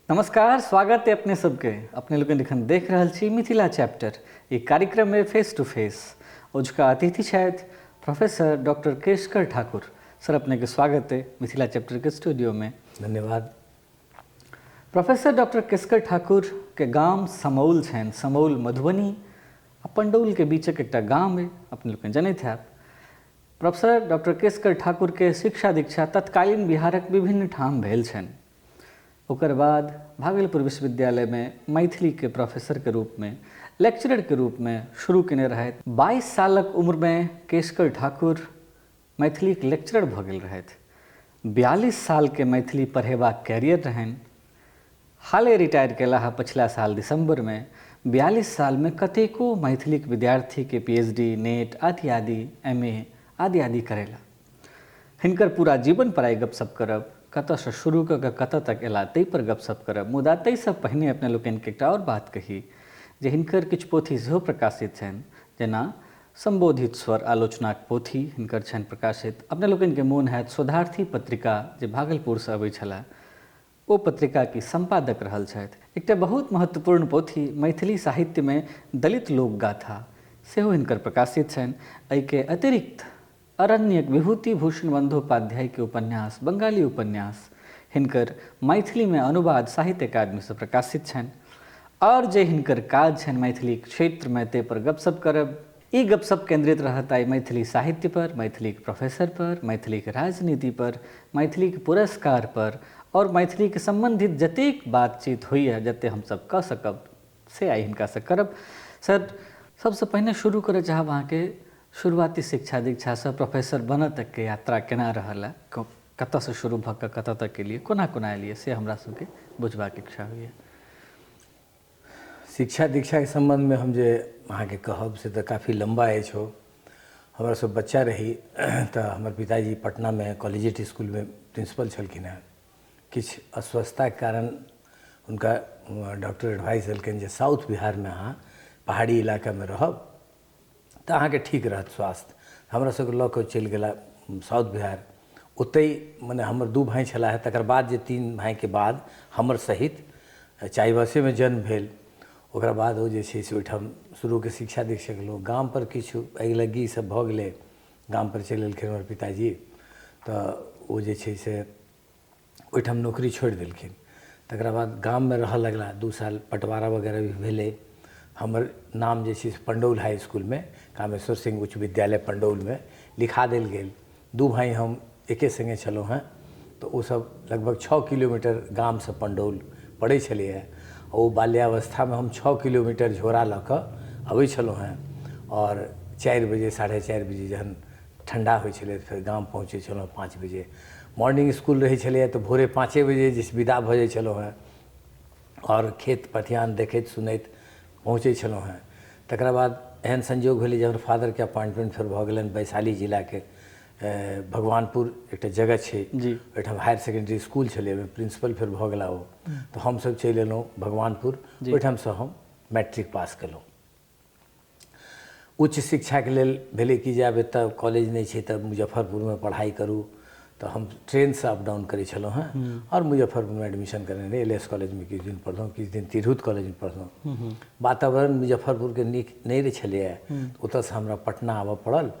नमस्कार, स्वागत है अपने सबके। अपने लोकनि एखन देख रहल छी मिथिला चैप्टर। ई कार्यक्रम में फेस टू फेस ओझका अतिथि छथि professor doctor Keshkar Thakur. Sir, अपने के स्वागत है मिथिला चैप्टर के स्टूडियो में। धन्यवाद। प्रोफेसर डॉक्टर केशकर ठाकुर के गाम समौल छनि। समौल मधुबनी आ पंडौल के बीचक एकटा गाम है, अपने लोकनि जनैत हैब। प्रोफेसर डॉक्टर केशकर ठाकुर के शिक्षा दीक्षा तत्कालीन बिहारक विभिन्न ठाम भेल छनि। ओकर बाद भागलपुर विश्वविद्यालय में मैथिली के प्रोफेसर के रूप में, लेक्चरर के रूप में शुरू केने रहथि। 22 सालक उम्र में केशकर ठाकुर मैथिली के लेक्चरर भऽ गेल रहथि। 42 साल के मैथिली पढ़ेबाक कैरियर रहनि। हाले रिटायर केला है पछिला साल दिसंबर में। 42 साल में कतेको मैथिली के विद्यार्थी के PhD, net आदि आदि, MA आदि आदि करेला। हिनकर पूरा जीवन पर आइ गपशप करब, कतऽसँ शुरू कऽ कऽ कतऽ तक एला ताहि पर गपशप करब। मुदा ताहिसँ पहिने अपने लोकनिके एकटा आओर बात कही जे हिनकर किछु पोथी सेहो प्रकाशित छनि, जेना संबोधित स्वर आलोचनाक पोथी हिनकर छनि प्रकाशित। अपने लोकनिके मोन हैत शोधार्थी पत्रिका जे भागलपुरसँ अबै छलै, ओ पत्रिका की सम्पादक रहल छथि। एकटा बहुत महत्वपूर्ण पोथी मैथिली साहित्यमे दलित लोकगाथा सेहो हिनकर प्रकाशित छनि। एहिके अतिरिक्त अरण्यक विभूति भूषण बंदोपाध्याय के उपन्यास, बंगाली उपन्यास हिनकर मैथिली में अनुवाद साहित्य अकादमी से प्रकाशित छनि। और जे हिनकर काज छनि मैथिली क्षेत्र में ते पर गपशप करब। ई गपशप केंद्रित रहत आइ मैथिली साहित्य पर, मैथिली के प्रोफेसर पर, मैथिली के राजनीति पर, मैथिली के पुरस्कार पर और मैथिली के संबंधित जतेक बातचीत होइए, जते हमसब कऽ सकब से आइ हिनकासँ करब। सर, सबसँ पहिने शुरू करय चाहब अहाँके शुरुआती शिक्षा दीक्षासँ प्रोफेसर बनऽ तकके यात्रा केना रहल है, कतऽसँ शुरू भऽ कऽ कतऽ तक एलियै, कोना कोना एलियै, से हमरा सबके बुझबाक इच्छा होइए। शिक्षा दीक्षाके सम्बन्धमे हम जे अहाँके कहब से तऽ काफी लम्बा अछि। हो हमरा सब बच्चा रही तऽ हमर पिताजी पटनामे कॉलेजिएट स्कूलमे प्रिंसिपल छलखिन हेँ। किछु अस्वस्थताके कारण हुनका डॉक्टर एडवाइस देलकनि जे साउथ बिहारमे अहाँ पहाड़ी इलाकामे रहब तऽ अहाँके ठीक रहत स्वास्थ्य। हमरा सबके लऽ कऽ चलि गेला साउथ बिहार। ओतहि मने हमर दू भाइ छलाह हे, तकर बाद जे तीन भाइके बाद हमर सहित चाईबासेमे जन्म भेल। ओकरा बाद ओ जे छै से ओहिठाम शुरूके शिक्षा दीक्षा केलहुँ। गामपर किछु अगिलग्गी सब भऽ गेलै, गामपर चलि एलखिन हमर पिताजी, तऽ ओ जे छै से ओहिठाम नौकरी छोड़ि देलखिन। तकरा बाद गाममे रहऽ लगला, 2 साल बँटवारा वगैरह भी भेलै। हमर नाम जे छै से पंडौल हाई स्कूलमे, कामेश्वर सिंह उच्च विद्यालय पंडौलमे लिखा देल गेल। दू भाइ हम एके सङ्गे छलहुँ हेँ, तऽ ओसब लगभग 6 किलोमीटर गामसँ पंडौल पड़ै छलैए। ओ बाल्यावस्थामे हम 6 किलोमीटर झोरा लऽ कऽ अबै छलहुँ हेँ और 4 बजे 4:30 बजे जहन ठण्डा होइ छलै फेर गाम पहुँचै छलहुँ 5 बजे। मॉर्निंग स्कूल रहै छलैए तऽ भोरे 5 बजे जे विदा भऽ जाइ छलहुँ हेँ और खेत पथियान देखैत सुनैत पहुँचै छलहुँ हेँ। तकरा बाद एहन संयोग भेलै जे हमर फादरके अपॉइंटमेंट फेर भऽ गेलनि वैशाली जिलाके भगवानपुर एकटा जगह छै जी, ओहिठाम हायर सेकेंडरी स्कूल छलै, ओहिमे प्रिंसिपल फेर भऽ गेला ओ। तऽ हमसब चलि एलहुँ भगवानपुर, ओहिठामसँ हम मैट्रिक पास केलहुँ। उच्च शिक्षाके लेल भेलै कि जे आब एतऽ कॉलेज नहि छै तऽ मुजफ्फरपुरमे पढ़ाइ करू, तऽ हम ट्रेनसँ अप डाउन करै छलहुँ हेँ और मुजफ्फरपुरमे एडमिशन करेने रही। LS कॉलेजमे किछु दिन पढ़लहुँ, किछु दिन तिरहुत कॉलेजमे पढ़लहुँ। वातावरण मुजफ्फरपुरके नीक नहि रहै छलैए, ओतऽसँ हमरा पटना आबऽ पड़ल।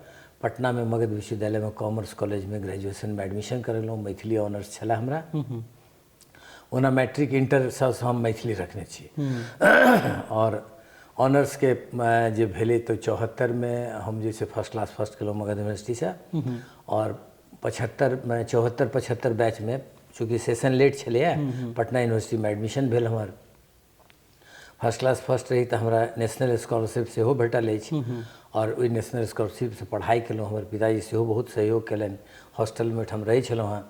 पटनामे मगध विश्वविद्यालयमे कॉमर्स कॉलेजमे ग्रेजुएशनमे एडमिशन करेलहुँ। मैथिली ऑनर्स छलै हमरा। ओना मैट्रिक इंटर सबसँ हम मैथिली रखने छी और ऑनर्सके जे भेलै तऽ 74 हम जे छै फर्स्ट क्लास फर्स्ट केलहुँ मगध यूनिवर्सिटीसँ और 75 74-75 बैचमे चूँकि सेशन लेट छलैए पटना यूनिवर्सिटीमे एडमिशन भेल हमर। फर्स्ट क्लास फर्स्ट रही तऽ हमरा नेशनल स्कॉलरशिप सेहो भेटल अछि और ओहि नेशनल स्कॉलरशिपसँ पढ़ाइ केलहुँ। हमर पिताजी सेहो बहुत सहयोग केलनि। हॉस्टलमे ओहिठाम रहै छलहुँ हेँ।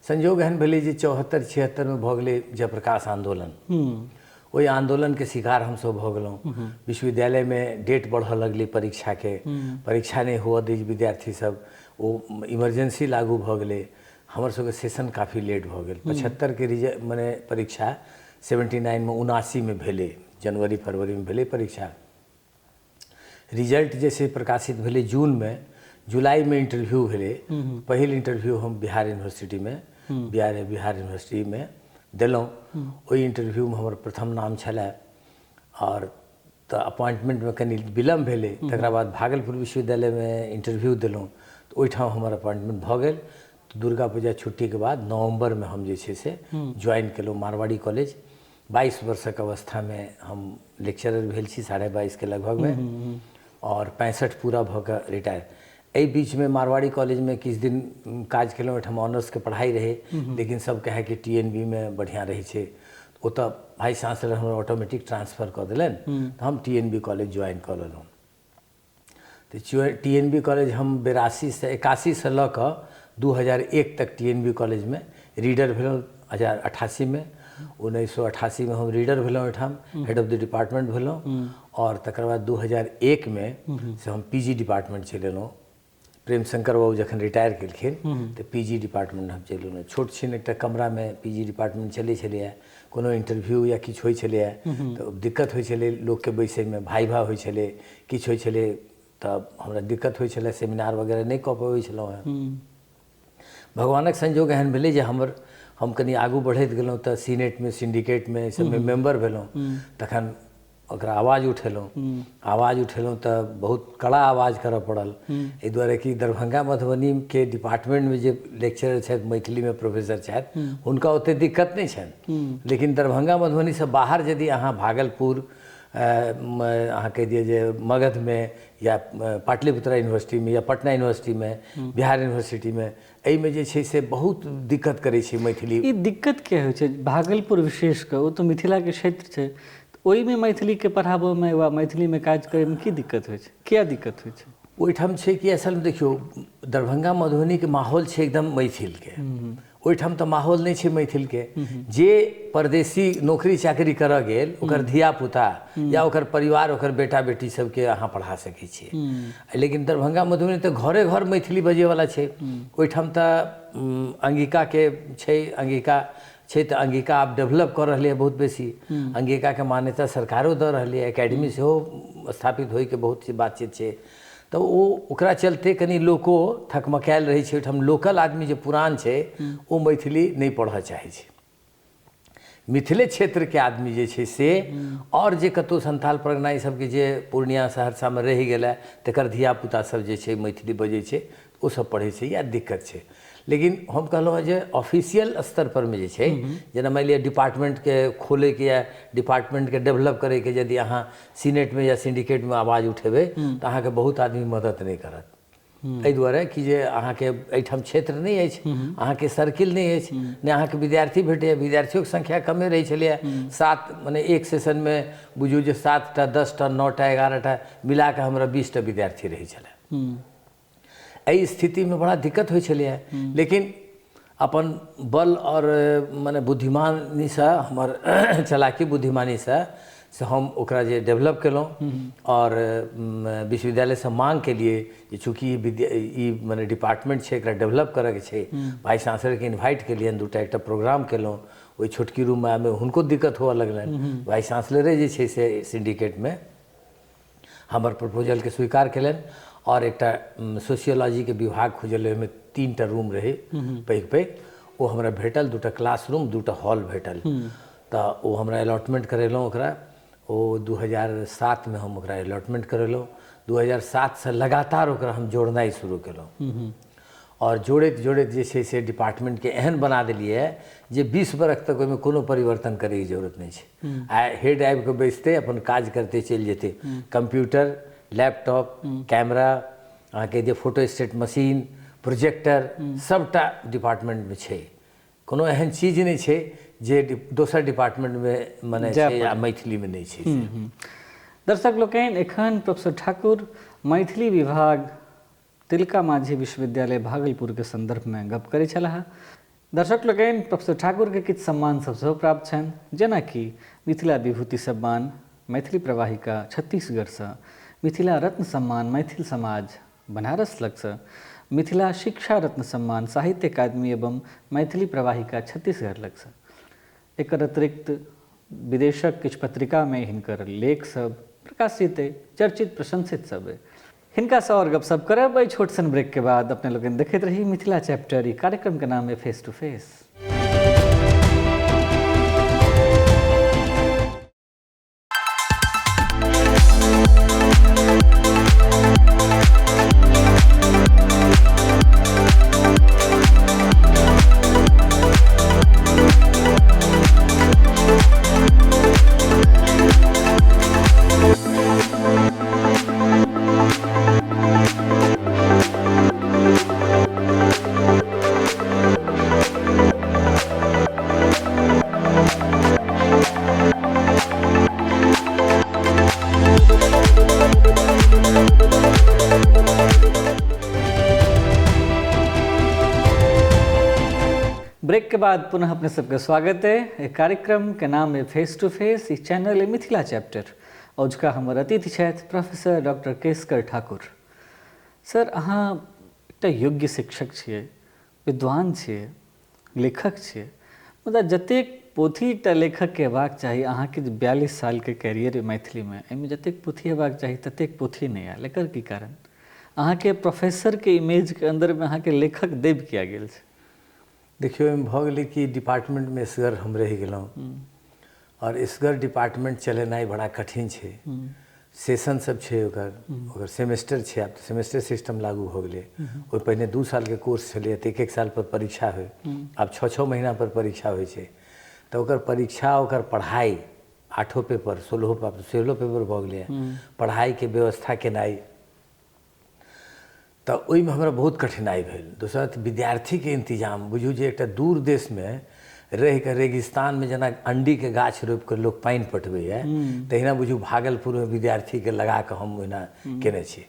संयोग एहन भेलै जे 74-76 भऽ गेलै जयप्रकाश आन्दोलन। ओहि आन्दोलनके शिकार हमसब भऽ गेलहुँ। विश्वविद्यालयमे डेट बढ़ऽ लगलै परीक्षाके, परीक्षा नहि हुअ दै विद्यार्थी सब, ओ इमरजेंसी लागू भऽ गेलै। हमर सबके सेशन काफी लेट भऽ गेल। 75के रिजल्ट मने परीक्षा 79 79 भेलै, जनवरी फरवरीमे भेलै परीक्षा। रिजल्ट जे छै प्रकाशित भेलै जूनमे, जुलाईमे इंटरव्यू भेलै। पहिल इंटरव्यू हम बिहार यूनिवर्सिटीमे, बिहार यूनिवर्सिटीमे देलहुँ। ओहि इंटरव्यूमे हमर प्रथम नाम छलए आओर तऽ अपॉइंटमेंटमे कनि विलम्ब भेलै। तकरा बाद भागलपुर विश्वविद्यालयमे इंटरव्यू देलहुँ तऽ ओहिठाम हमर अपॉइंटमेंट भऽ गेल। तऽ दुर्गा पूजा छुट्टीके बाद नवम्बरमे हम जे छै से ज्वाइन केलहुँ मारवाड़ी कॉलेज। 22 वर्षक अवस्थामे हम लेक्चरर भेल छी, 22.5 के लगभगमे, आओर 65 पूरा भऽ कऽ रिटायर। एहि बीचमे मारवाड़ी कॉलेजमे किछु दिन काज केलहुँ, ओहिठाम ऑनर्सके पढ़ाइ रहै, लेकिन सब कहै कि TNB मे बढ़िआँ रहै छै। ओतऽ वाइस चांसलर हमरा ऑटोमेटिक ट्रांसफर कऽ देलनि तऽ हम TNB college join कऽ लेलहुँ। तऽ TNB college हम 82 से 81 से लऽ कऽ 2001 तक TNB कॉलेजमे रीडर भेलहुँ। 2088में 1988 में हम रीडर भेलहुँ, ओहिठाम हेड ऑफ the department भेलहुँ। आओर तकर बाद 2001 में से हम PG department चलि एलहुँ। प्रेमशंकर बाबू जखन रिटायर केलखिन तऽ PG department हम चलि एलहुँ। छोट छिन एकटा कमरामे PG department चलै छलैए, कोनो इंटरव्यू या किछु होइ छलैए तऽ दिक्कत होइ छलै लोकके बैसैमे, भाइभा होइ छलै, किछु होइ छलै तऽ हमरा दिक्कत होइ छलै, सेमिनार वगैरह नहि कऽ पबै छलहुँ हेँ। भगवानक संयोग एहन भेलै जे हम कनि आगू बढ़ैत गेलहुँ तऽ सीनेटमे, सिंडिकेटमे सबमे मेम्बर भेलहुँ। तखन ओकरा आवाज उठेलहुँ, आवाज उठेलहुँ तऽ बहुत कड़ा आवाज करऽ पड़ल, एहि दुआरे कि दरभंगा मधुबनीके डिपार्टमेंटमे जे लेक्चरर छथि, मैथिलीमे प्रोफेसर छथि, हुनका ओतेक दिक्कत नहि छनि। लेकिन दरभंगा मधुबनीसँ बाहर यदि अहाँ भागलपुर, अहाँ कहि दिअ जे मगधमे या पाटलिपुत्रा यूनिवर्सिटीमे या पटना यूनिवर्सिटीमे, बिहार यूनिवर्सिटीमे, एहिमे जे छै से बहुत दिक्कत करै छै मैथिली। ई दिक्कत किया होइ छै भागलपुर विशेष कऽ? ओ तऽ मिथिलाके क्षेत्र छै, ओहिमे मैथिलीके पढ़ाबऽमे वा मैथिलीमे काज करैमे की दिक्कत होइ छै, किया दिक्कत होइ छै? ओहिठाम छै कि असलमे देखियौ, दरभंगा मधुबनीके माहौल छै एकदम मैथिलके, ओहिठाम तऽ माहौल नहि छै मैथिलके। जे परदेसी नौकरी चाकरी करऽ गेल ओकर धियापुता या ओकर परिवार, ओकर बेटा बेटी सबके अहाँ पढ़ा सकै छियै। लेकिन दरभंगा मधुबनी तऽ घरे घर मैथिली बजैवला छै। ओहिठाम तऽ अंगिकाके छै, अंगिका छै तऽ अंगिका आब डेवलप कऽ रहलै बहुत बेसी। अंगिकाके मान्यता सरकारो दऽ रहलै, एकेडमी सेहो स्थापित होइके बहुत बातचीत छै। तऽ ओ ओकरा चलते कनि लोको थकमकायल रहै छै। ओहिठाम लोकल आदमी जे पुरान छै ओ मैथिली नहि पढ़ऽ चाहै छै। मिथिले क्षेत्रके आदमी जे छै से, आओर जे कतहु संथाल परगना ई सबके जे पूर्णिया सहरसामे रहि गेलै तकर धियापुता सब जे छै मैथिली बजै छै, ओ सब पढ़ै छै, इएह दिक्कत छै। लेकिन हम कहलहुँ हँ जे ऑफिशियल स्तर परमे जे छै, जेना मानि लिअ डिपार्टमेंटके खोलैके या डिपार्टमेंटके डेवलप करैके यदि अहाँ सीनेटमे या सिंडिकेटमे आवाज उठेबै तऽ अहाँके बहुत आदमी मदद नहि करत। एहि दुआरे कि जे अहाँके एहिठाम क्षेत्र नहि अछि, अहाँके सर्किल नहि अछि, नहि अहाँके विद्यार्थी भेटैए। विद्यार्थियोके संख्या कमे रहै छलैए, 7 मने एक सेशनमे बुझू जे 7टा 10टा 9टा 11टा मिलाकऽ हमरा 20टा विद्यार्थी रहै छलै। एहि स्थितिमे बड़ा दिक्कत होइ छलैए। लेकिन अपन बल आओर मने बुद्धिमानीसँ, हमर चलाकी बुद्धिमानीसँ से हम ओकरा जे डेवलप केलहुँ आओर विश्वविद्यालयसँ माँग केलिए जे चूँकि ई मने डिपार्टमेंट छै, एकरा डेवलप करऽके छै। वाइस चांसलरके इन्वाइट केलियनि, 2टा एकटा प्रोग्राम केलहुँ ओहि छोटकी रूममे, हुनको दिक्कत हुअ लगलनि। वाइस चांसलरे जे छै से सिंडिकेटमे हमर प्रपोजलके स्वीकार केलनि आओर एकटा सोशियोलॉजीके विभाग खुजल, ओहिमे 3टा रूम रहै पैघ पैघ, ओ हमरा भेटल। 2टा क्लासरूम, 2टा हॉल भेटल। तऽ ओ हमरा अलॉटमेंट करेलहुँ ओकरा, ओ 2007 में हम ओकरा अलॉटमेंट करेलहुँ। 2007 से लगातार ओकरा हम जोड़नाइ शुरू केलहुँ आओर जोड़ैत जोड़ैत जे छै से डिपार्टमेंटके एहन बना देलियै जे 20 बरख तक ओहिमे कोनो परिवर्तन करैके जरूरत नहि छै। आ हेड आबिकऽ बैसतै, अपन काज करतै, चलि जेतै। कंप्यूटर, लैपटॉप, कैमरा, अहाँके जे फोटो स्टेट मशीन, प्रोजेक्टर, सबटा डिपार्टमेंटमे छै। कोनो एहन चीज नहि छै जे दोसर डिपार्टमेंटमे मने छै आ मैथिलीमे नहि छै। दर्शक लोकनि, एखन प्रोफेसर ठाकुर मैथिली विभाग तिलका माझी विश्वविद्यालय भागलपुरके सन्दर्भमे गप करै छलाह। दर्शक लोकनि, प्रोफेसर ठाकुरके किछु सम्मान सब सेहो प्राप्त छनि, जेनाकि मिथिला विभूति सम्मान, मैथिली प्रवाहिका छत्तीसगढ़सँ, मिथिला रत्न सम्मान मैथिल समाज बनारस लगसँ, मिथिला शिक्षा रत्न सम्मान साहित्य अकादमी एवं मैथिली प्रवाहिका छत्तीसगढ़ लगसँ। एकर अतिरिक्त विदेशक किछु पत्रिकामे हिनकर लेख सब प्रकाशित अइ, चर्चित प्रशंसित सब अइ। हिनकासँ आओर गपशप करब एहि छोट सन ब्रेक के बाद। अपने लोकनि देखैत रही मिथिला चैप्टर, ई कार्यक्रम के नाम है फेस टू फेस। ब्रेक के बाद पुनः अपने सबके स्वागत है। एक कार्यक्रम के नाम है फेस टू फेस, इस चैनल है मिथिला चैप्टर। औजका हमर अतिथि छथि professor doctor Keshkar Thakur. Sir, अहाँ एकटा योग्य शिक्षक छियै, विद्वान छियै, लेखक छियै, मुदा जतेक पोथी एकटा लेखकके हेबाक चाही, अहाँके जे 42 सालके कैरियर अइ मैथिलीमे, एहिमे जतेक पोथी हेबाक चाही ततेक पोथी नहि आयल, एकर की कारण? अहाँके प्रोफेसरके इमेजके अन्दरमे अहाँके लेखक दबि किया गेल छै? देखियौ, एहिमे भऽ गेलै कि डिपार्टमेंटमे एसगर हम रहि गेलहुँ और एसगर डिपार्टमेंट चलेनाइ बड़ा कठिन छै। सेशन सब छै, ओकर ओकर सेमेस्टर छै। आब तऽ सेमेस्टर सिस्टम लागू भऽ गेलै। ओहि पहिने 2 सालके कोर्स छलैए तऽ 1-1 साल पर परीक्षा होइ, आब 6-6 महीना पर परीक्षा होइ छै। तऽ ओकर परीक्षा, ओकर पढ़ाइ, 8 पेपर, 16 पेपर भऽ गेलैए। पढ़ाइके व्यवस्था केनाइ, तऽ ओहिमे हमरा बहुत कठिनाइ भेल। दोसर विद्यार्थीके इंतजाम, बुझू जे एकटा दूर देशमे रहिकऽ रेगिस्तानमे जेना अंडीके गाछ रोपिकऽ लोक पानि पटबैए, तहिना बुझू भागलपुरमे विद्यार्थीके लगाकऽ हम ओहिना केने छी।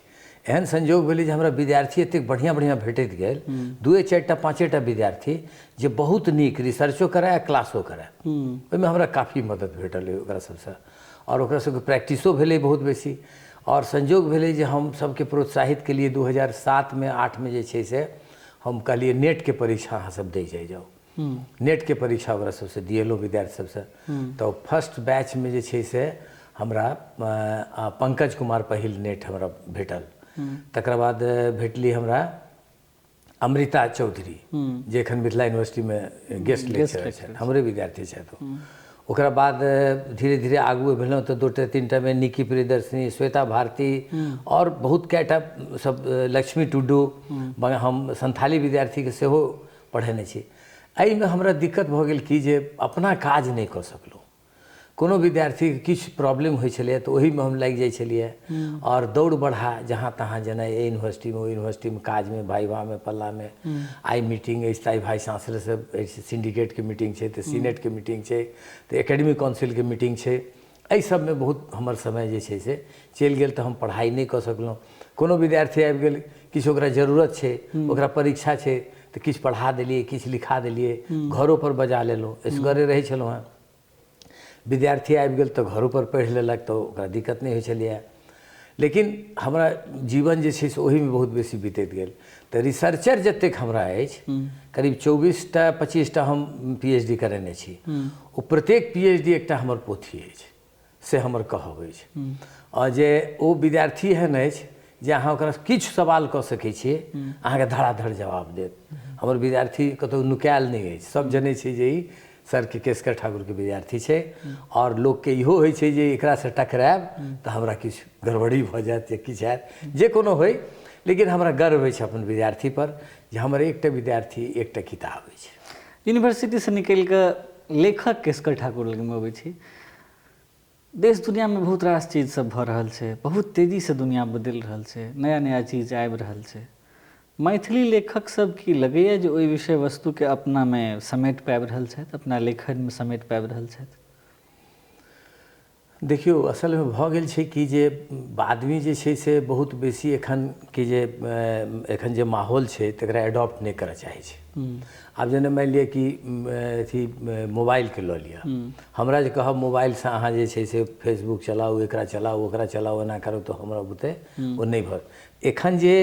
एहन संजोग भेलै जे हमरा विद्यार्थी एतेक बढ़िआँ बढ़िआँ भेटैत गेल, 2-4 टा 5 टा विद्यार्थी जे बहुत नीक रिसर्चो करय आ क्लासो करय। ओहिमे हमरा काफी मदद भेटल ओकरा सबसँ और ओकरा सबके प्रैक्टिसो भेलै बहुत बेसी। और संजोग भेलै जे हम सबके प्रोत्साहित केलिए 2007 में 8 में जे छै से हम कहलिए नेटके परीक्षा अहाँ सब दै जाइ जाउ। नेटके परीक्षा ओकरा सबसँ दिएलहुँ, विद्यार्थी सबसँ। तऽ फर्स्ट बैचमे जे छै से हमरा पंकज कुमार पहिल नेट हमरा भेटल। तकर बाद भेटली हमरा अमृता चौधरी, जे एखन मिथिला यूनिवर्सिटीमे गेस्ट लेक्चरर छथि, हमरे विद्यार्थी छथि। ओकरा बाद धीरे धीरे आगू भेलहुँ तऽ 2 टा 3 टामे निकी प्रियदर्शनी, श्वेता भारती और बहुत कएटा सब, लक्ष्मी टुडू। हम संथाली विद्यार्थीके सेहो पढ़ेने छी। एहिमे हमरा दिक्कत भऽ गेल कि जे अपना काज नहि कऽ सकलहुँ। कोनो विद्यार्थीके किछु प्रॉब्लम होइ छलैए तऽ ओहीमे हम लागि जाइ छलियै और दौड़ बढ़ा जहाँ तहाँ जेनाइ, एहि यूनिवर्सिटीमे, ओहि यूनिवर्सिटीमे, काजमे, भाइवामे, पल्लामे। आइ मीटिंग अछि तऽ आइ वाइस चांसलरसँ अछि, सिंडिकेटके मीटिंग छै तऽ सीनेटके मीटिंग छै तऽ एकेडमिक काउंसिलके मीटिंग छै। एहि सबमे बहुत हमर समय जे छै से चलि गेल, तऽ हम पढ़ाइ नहि कऽ सकलहुँ। कोनो विद्यार्थी आबि गेल, किछु ओकरा जरूरत छै, ओकरा परीक्षा छै, तऽ किछु पढ़ा देलियै, किछु लिखा देलियै, घरोपर बजा लेलहुँ। एसगरे रहै छलहुँ हेँ, विद्यार्थी आबि गेल तऽ घरोपर पढ़ि लेलक, तऽ ओकरा दिक्कत नहि होइ छलैए। लेकिन हमरा जीवन जे छै से ओहीमे बहुत बेसी बीतैत गेल। तऽ रिसर्चर जतेक हमरा अछि, करीब 24 टा 25 टा हम पीएचडी करेने छी। ओ प्रत्येक पीएचडी एकटा हमर पोथी अछि, से हमर कहब अछि। आओर जे ओ विद्यार्थी एहन अछि जे अहाँ ओकरा किछु सवाल कऽ सकै छियै, अहाँके धड़ाधड़ जवाब देत। हमर विद्यार्थी कतहु नुकायल नहि अछि। सब जनै छै जे ई सरके, केशकर ठाकुरके विद्यार्थी छै। आओर लोकके इहो होइ छै जे एकरासँ टकरायब तऽ हमरा किछु गड़बड़ी भऽ जायत या किछु हैत, जे कोनो होइ, लेकिन हमरा गर्व अछि अपन विद्यार्थीपर जे हमर एकटा विद्यार्थी एकटा किताब अछि। यूनिवर्सिटीसँ निकलि कऽ लेखक केशकर ठाकुर लगमे अबै छी। देश दुनियामे बहुत रास चीज सब भऽ रहल छै, बहुत तेजीसँ दुनिया बदलि रहल छै, नया नया चीज आबि रहल छै। मैथिली लेखक सब की लगैए जे ओहि विषय वस्तुके अपनामे समेट पाबि रहल छथि, अपना लेखनमे समेट पाबि रहल छथि? देखियौ, असलमे भऽ गेल छै कि जे आदमी जे छै से बहुत बेसी एखन कि जे एखन जे माहौल छै तकरा एडॉप्ट नहि करऽ चाहै छै। आब जेना मानि लिअ कि अथी मोबाइलके लऽ लिअ, हमरा जे कहब मोबाइलसँ अहाँ जे छै से फेसबुक चलाउ, एकरा चलाउ, ओकरा चलाउ, एना करू, तऽ हमरा बुते ओ नहि भऽ एखन जे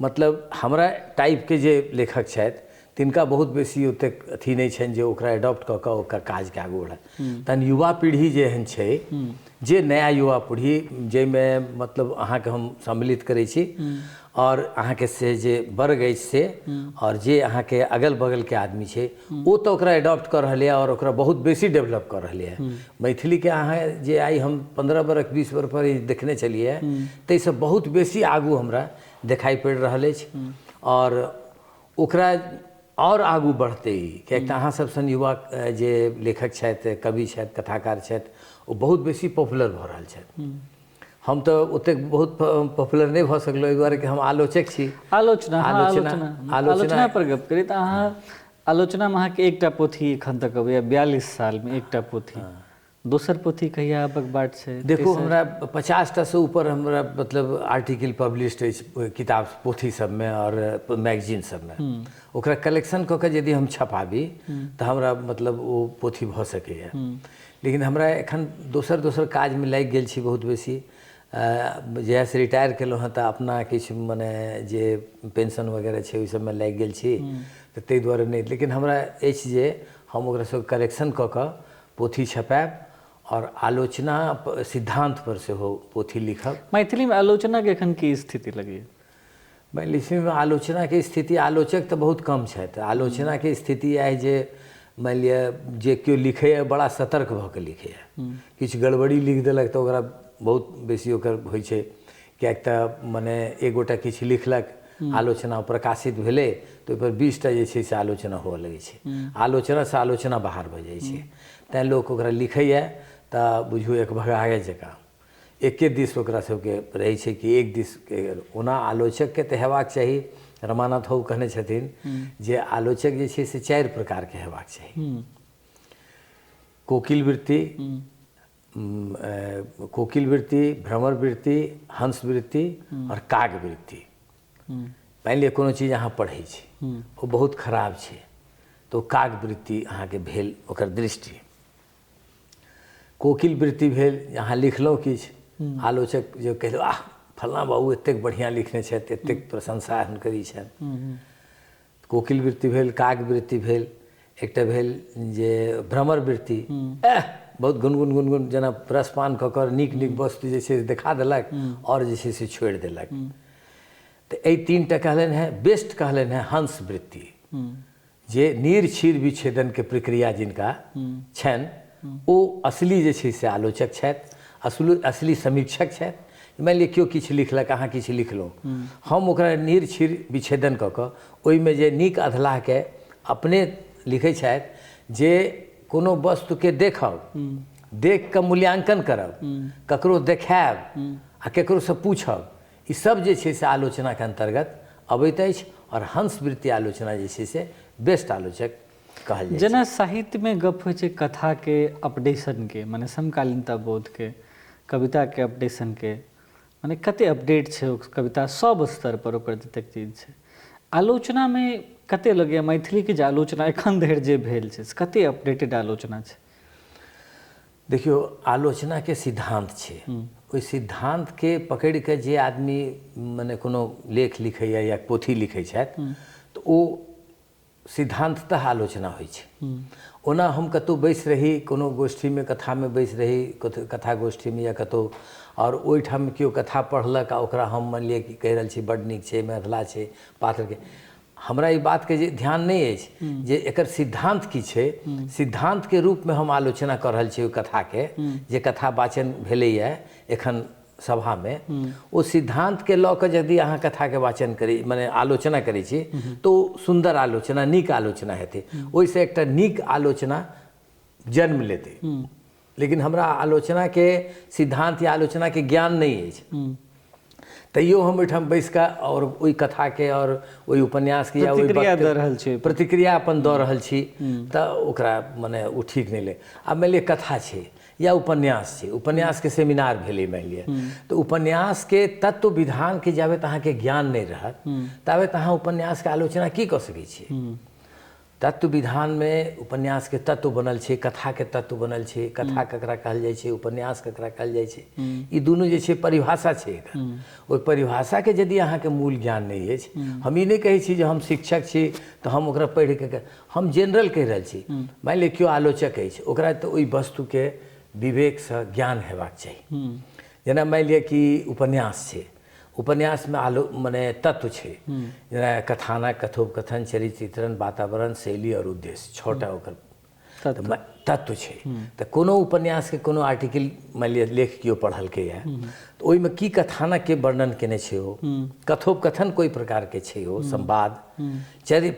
मतलब हमरा टाइपके जे लेखक छथि तिनका बहुत बेसी ओतेक अथी नहि छनि जे ओकरा एडॉप्ट कऽ कऽ ओकर काजके आगू बढ़ाए। तहन युवा पीढ़ी जे एहन छै, जे नया युवा पीढ़ी, जाहिमे मतलब अहाँके हम सम्मिलित करै छी आओर अहाँके से जे वर्ग अछि से आओर जे अहाँके अगल बगलके आदमी छै, ओ तऽ ओकरा एडॉप्ट कऽ रहलैए आओर ओकरा बहुत बेसी डेवलप कऽ रहलैए। मैथिलीके अहाँ जे आइ हम 15 बरख 20 बरख पर देखने छलियै, ताहिसँ बहुत बेसी आगू हमरा देखाइ पड़ि रहल अछि आओर ओकरा आओर आगू बढ़तै, किएकि तऽ अहाँ सब सन युवा जे लेखक छथि, कवि छथि, कथाकार छथि, ओ बहुत बेसी पॉपुलर भऽ रहल छथि। हम तऽ ओतेक बहुत पॉपुलर नहि भऽ सकलहुँ, एहि दुआरे कि हम आलोचक छी। आलोचना, आलोचना, आलोचना पर गप करी तऽ अहाँ आलोचनामे अहाँके एकटा पोथी एखन तक अबैए, 42 सालमे एकटा पोथी। दोसर पोथी कहिया आबक बाट छै? देखू, हमरा 50टासँ ऊपर हमरा मतलब आर्टिकल पब्लिश्ड अछि किताब पोथी सबमे आओर मैगजीन सबमे। ओकरा कलेक्शन कऽ के यदि हम छपाबी तऽ हमरा मतलब ओ पोथी भऽ सकैए। लेकिन हमरा एखन दोसर दोसर काजमे लागि गेल छी बहुत बेसी। जहियासँ रिटायर केलहुँ हँ तऽ अपना किछु मने जे पेंशन वगैरह छै ओहि सबमे लागि गेल छी, तऽ ताहि दुआरे नहि। लेकिन हमरा अछि जे हम ओकरा सब कलेक्शन कऽ कऽ पोथी छपायब आओर आलोचना सिद्धान्त पर सेहो पोथी लिखब। मैथिलीमे आलोचनाके एखन की स्थिति लगैए? मैथिलीमे आलोचनाके स्थिति, आलोचक तऽ बहुत कम छथि। आलोचनाके स्थिति आइ जे मानि लिअ जे केओ लिखैए बड़ा सतर्क भऽ कऽ लिखैए, किछु गड़बड़ी लिख देलक तऽ ओकरा बहुत बेसी ओकर होइ छै। किएक तऽ मने एक गोटा किछु लिखलक, आलोचना प्रकाशित भेलै तऽ ओहिपर 20टा जे छै से आलोचना हुअ लगै छै। आलोचनासँ आलोचना बाहर भऽ जाइ छै। तैँ लोक ओकरा लिखैए तऽ बुझू एक भगाहे जकाँ एके दिस ओकरा सबके रहै छै कि एक दिस। ओना आलोचकके तऽ हेबाक चाही, रमानाथ बाबू कहने छथिन जे आलोचक जे छै से 4 प्रकारके हेबाक चाही। कोकिल वृत्ति, कोकिल वृत्ति, भ्रमर वृत्ति, हंस वृत्ति आओर काग वृत्ति। मानि लिअ कोनो चीज अहाँ पढ़ै छी, ओ बहुत खराब छै तऽ ओ काग वृत्ति अहाँके भेल, ओकर दृष्टि। कोकिल वृत्ति भेल अहाँ लिखलहुँ किछु, आलोचक जे कहलहुँ आह फल्लाँ बाबू एतेक बढ़िआँ लिखने छथि, एतेक प्रशंसा हुनकर ई छनि। कोकिल वृत्ति भेल, काग वृत्ति भेल, एकटा भेल जे भ्रमर वृत्ति, एह बहुत गुनगुन गुनगुन जेना रसपान कऽ कऽ नीक नीक वस्तु जे छै से देखा देलक आओर जे छै से छोड़ि देलक। तऽ एहि 3टा कहलनि हेँ। बेस्ट कहलनि हेँ हंस वृत्ति, जे नीर क्षीर विच्छेदनके प्रक्रिया जिनका छनि ओ असली जे छै से आलोचक छथि, असली समीक्षक छथि। मानि लिअ केओ किछु लिखलक, अहाँ किछु लिखलहुँ, हम ओकरा नीर क्षीर विच्छेदन कऽ कऽ ओहिमे जे नीक अधलाहके अपने लिखै छथि जे कोनो वस्तुके देखब, देख कऽ मूल्यांकन करब, ककरो देखायब आ ककरोसँ पूछब, ई सब जे छै से आलोचनाके अन्तर्गत अबैत अछि। आओर हंस वृत्ति आलोचना जे छै से बेस्ट आलोचक कहल जाइ छै। जेना साहित्यमे गप होइ छै कथाके अपडेशनके, मने समकालीनता बोधके, कविताके अपडेशनके, मने कते अपडेट छै ओ कविता सब स्तर पर ओकर जतेक चीज छै। आलोचनामे कते लगैए मैथिलीके जे आलोचना एखन धरि जे भेल छै से कते अपडेटेड आलोचना छै? देखियौ, आलोचनाके सिद्धान्त छै, ओहि सिद्धान्तके पकड़ि कऽ जे आदमी मने कोनो लेख लिखैए या पोथी लिखै छथि तऽ ओ सिद्धान्ततः आलोचना होइ छै। ओना हम कतहु बैसि रही, कोनो गोष्ठीमे कथामे बैसि रही, कथा गोष्ठीमे या कतहु, आओर ओहिठाम केओ कथा पढ़लक आ ओकरा हम मानि लिअ कि कहि रहल छी बड्ड नीक छै, एहिमे अधलाह छै पात्रके, हमरा ई बातके जे ध्यान नहि अछि जे एकर सिद्धान्त की छै। सिद्धान्तके रूपमे हम आलोचना कऽ रहल छी ओहि कथाके, जे कथा वाचन भेलैए एखन सभामे, ओ सिद्धान्तके लऽ कऽ यदि अहाँ कथाके वाचन करी मने आलोचना करै छी तऽ ओ सुन्दर आलोचना, नीक आलोचना हेतै, ओहिसँ एकटा नीक आलोचना जन्म लेतै। लेकिन हमरा आलोचनाके सिद्धान्त या आलोचनाके ज्ञान नहि अछि, तैयो हम ओहिठाम बैसि कऽ आओर ओहि कथाके आओर ओहि उपन्यासके या ओहि प्रतिक्रिया दऽ रहल छी, प्रतिक्रिया अपन दऽ रहल छी, तऽ ओकरा मने ओ ठीक नहि लै। आब मानि लिअ कथा छै या उपन्यास छै, उपन्यासके सेमिनार भेलै मानि लिअ, तऽ उपन्यासके तत्व विधानके जाबे अहाँके ज्ञान नहि रहत ताबे अहाँ उपन्यासके आलोचना की कऽ सकै छियै। तत्व विधानमे उपन्यासके तत्व बनल छै, कथाके तत्व बनल छै, कथा ककरा कहल जाइ छै, उपन्यास ककरा कहल जाइ छै, ई दुनू जे छै परिभाषा छै एकर। ओहि परिभाषाके यदि अहाँके मूल ज्ञान नहि अछि, हम ई नहि कहै छी जे हम शिक्षक छी तऽ हम ओकरा पढ़ि कऽ, हम जेनरल कहि रहल छी। मानि लिअ केओ आलोचक अछि, ओकरा तऽ ओहि वस्तुके विवेकसँ ज्ञान हेबाक चाही। जेना मानि लिअ कि उपन्यास छै, उपन्यासमे मने तत्व छै, जेना कथानक, कथोपकथन, चरित्र चित्रण, वातावरण, शैली आओर उद्देश्य, 6टा ओकर तत्व छै। तऽ कोनो उपन्यासके कोनो आर्टिकल मानि लिअ लेख केओ पढ़लकैए तऽ ओहिमे की कथानकके वर्णन केने छै, ओ कथोपकथन कोइ प्रकारके छै, ओ संवाद,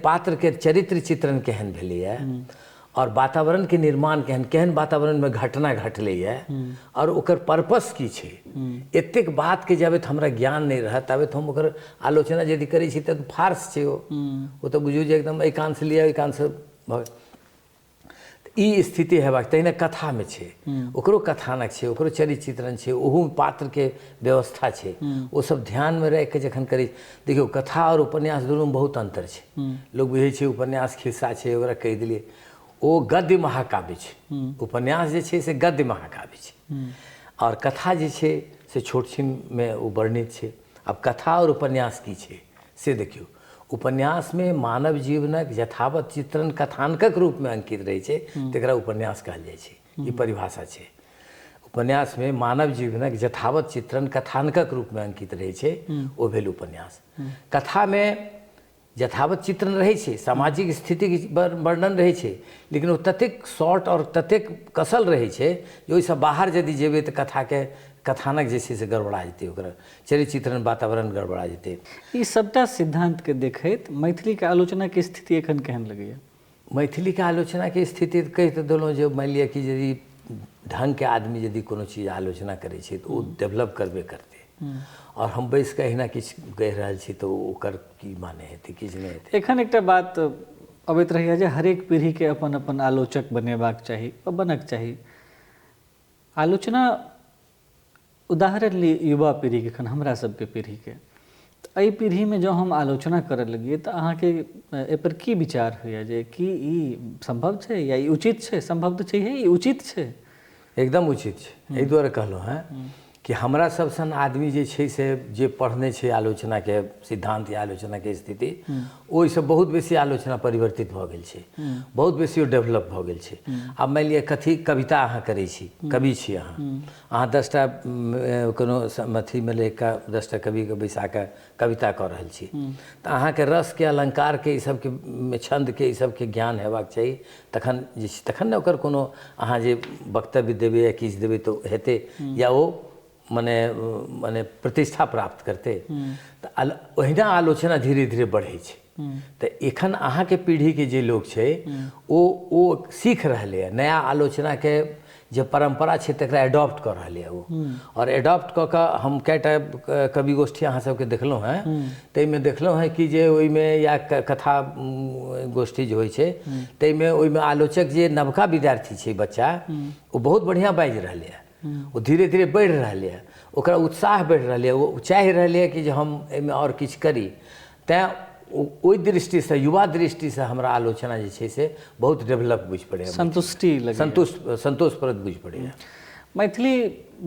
पात्रके चरित्र चित्रण केहन भेलैए आओर वातावरणके निर्माण केहन केहन वातावरणमे घटना घटलैए आओर ओकर पर्पस की छै, एतेक बातके जाबे हमरा ज्ञान नहि रहत ताबे हम ओकर आलोचना यदि करै छी तऽ फार्स छै ओ तऽ बुझू जे एकदम एहि कानसँ लिअ एहि कानसँ भऽ। ई स्थिति हेबाक। तहिना कथामे छै, ओकरो कथानक छै, ओकरो चरित्र चित्रण छै, ओहूमे पात्रके व्यवस्था छै, ओ सब ध्यानमे राखिके जखन करै। देखियौ, कथा आओर उपन्यास दुनूमे बहुत अन्तर छै। लोक बुझै छै उपन्यास खिस्सा छै, ओकरा कहि देलियै। ओ गद्य महाकाव्य छै। उपन्यास जे छै से गद्य महाकाव्य छै आओर कथा जे छै से छोट छिनमे ओ वर्णित छै। आब कथा आओर उपन्यास की छै से देखियौ। उपन्यासमे मानव जीवनक यथावत चित्रण कथानकक रूपमे अंकित रहै छै, तकरा उपन्यास कहल जाइ छै। ई परिभाषा छै। उपन्यासमे मानव जीवनक यथावत चित्रण कथानकक रूपमे अंकित रहै छै, ओ भेल उपन्यास। कथामे यथावत चित्रण रहै छै, सामाजिक स्थितिके वर्णन रहै छै, लेकिन ओ ततेक शॉर्ट आओर ततेक कसल रहै छै जे ओहिसँ बाहर यदि जेबै तऽ कथाके कथानक जे छै से गड़बड़ा जेतै, ओकर चरित्र चित्रण वातावरण गड़बड़ा जेतै। ई सबटा सिद्धांतके देखैत मैथिलीके आलोचनाके स्थिति एखन केहन लगैया? मैथिलीके आलोचनाके स्थिति कहि तऽ देलहुँ जे मानि लिअ कि यदि ढङ्गके आदमी यदि कोनो चीज आलोचना करै छै तऽ ओ डेवलप करबे करतै। आओर हम बैस कऽ अहिना किछु कहि रहल छी तऽ ओकर की माने हेतै? किछु नहि हेतै। एखन एकटा बात अबैत रहैया जे हरेक पीढ़ीके अपन अपन आलोचक बनेबाक चाही, बनक चाही। आलोचना उदाहरण ली युवा पीढ़ीके, एखन हमरा सबके पीढ़ीके, तऽ एहि पीढ़ीमे जँ हम आलोचना करऽ लगियै तऽ अहाँके एहिपर की विचार होइया जे की ई सम्भव छै या ई उचित छै? सम्भव तऽ छैहे, ई उचित छै? एकदम उचित छै। एहि दुआरे कहलहुँ हेँ कि हमरा सब सन आदमी जे छै से जे पढ़ने छै आलोचनाके सिद्धांत या आलोचनाके स्थिति, ओहिसँ बहुत बेसी आलोचना परिवर्तित भऽ गेल छै, बहुत बेसी ओ डेवलप भऽ गेल छै। आब मानि लिअ कथी कविता अहाँ करै छी, कवि छी अहाँ, अहाँ 10टा कोनो अथीमे लिख कऽ 10टा कविके बैसा कऽ कविता कऽ रहल छी, तऽ अहाँके रसके, अलङ्कारके, ई सबके, छन्दके, ई सबके ज्ञान हेबाक चाही। तखन जे छै तखन ने ओकर कोनो अहाँ जे वक्तव्य देबै या किछु देबै तऽ हेतै या ओ मने मने प्रतिष्ठा प्राप्त करतै। तऽ ओहिना आलोचना धीरे धीरे बढ़ै छै। तऽ एखन अहाँके पीढ़ीके जे लोक छै ओ सीख रहलैए, नया आलोचनाके जे परम्परा छै तकरा एडॉप्ट कऽ रहलैए ओ। आओर एडॉप्ट कऽ कऽ हम कएटा कवि गोष्ठी अहाँ सबके देखलहुँ हेँ, ताहिमे देखलहुँ हेँ कि जे ओहिमे या कथा गोष्ठी जे होइ छै ताहिमे ओहिमे आलोचक जे नवका विद्यार्थी छै बच्चा, ओ बहुत बढ़िआँ बाजि रहलैए, ओ धीरे धीरे बढ़ि रहलैए, ओकरा उत्साह बढ़ि रहलैए, ओ चाहि रहलैए कि जे हम एहिमे आओर किछु करी। तैँ ओहि दृष्टिसँ, युवा दृष्टिसँ हमरा आलोचना जे छै से बहुत डेवलप बुझि पड़ैए, संतुष्टि लगैए, सन्तोषप्रद बुझि पड़ैए। मैथिली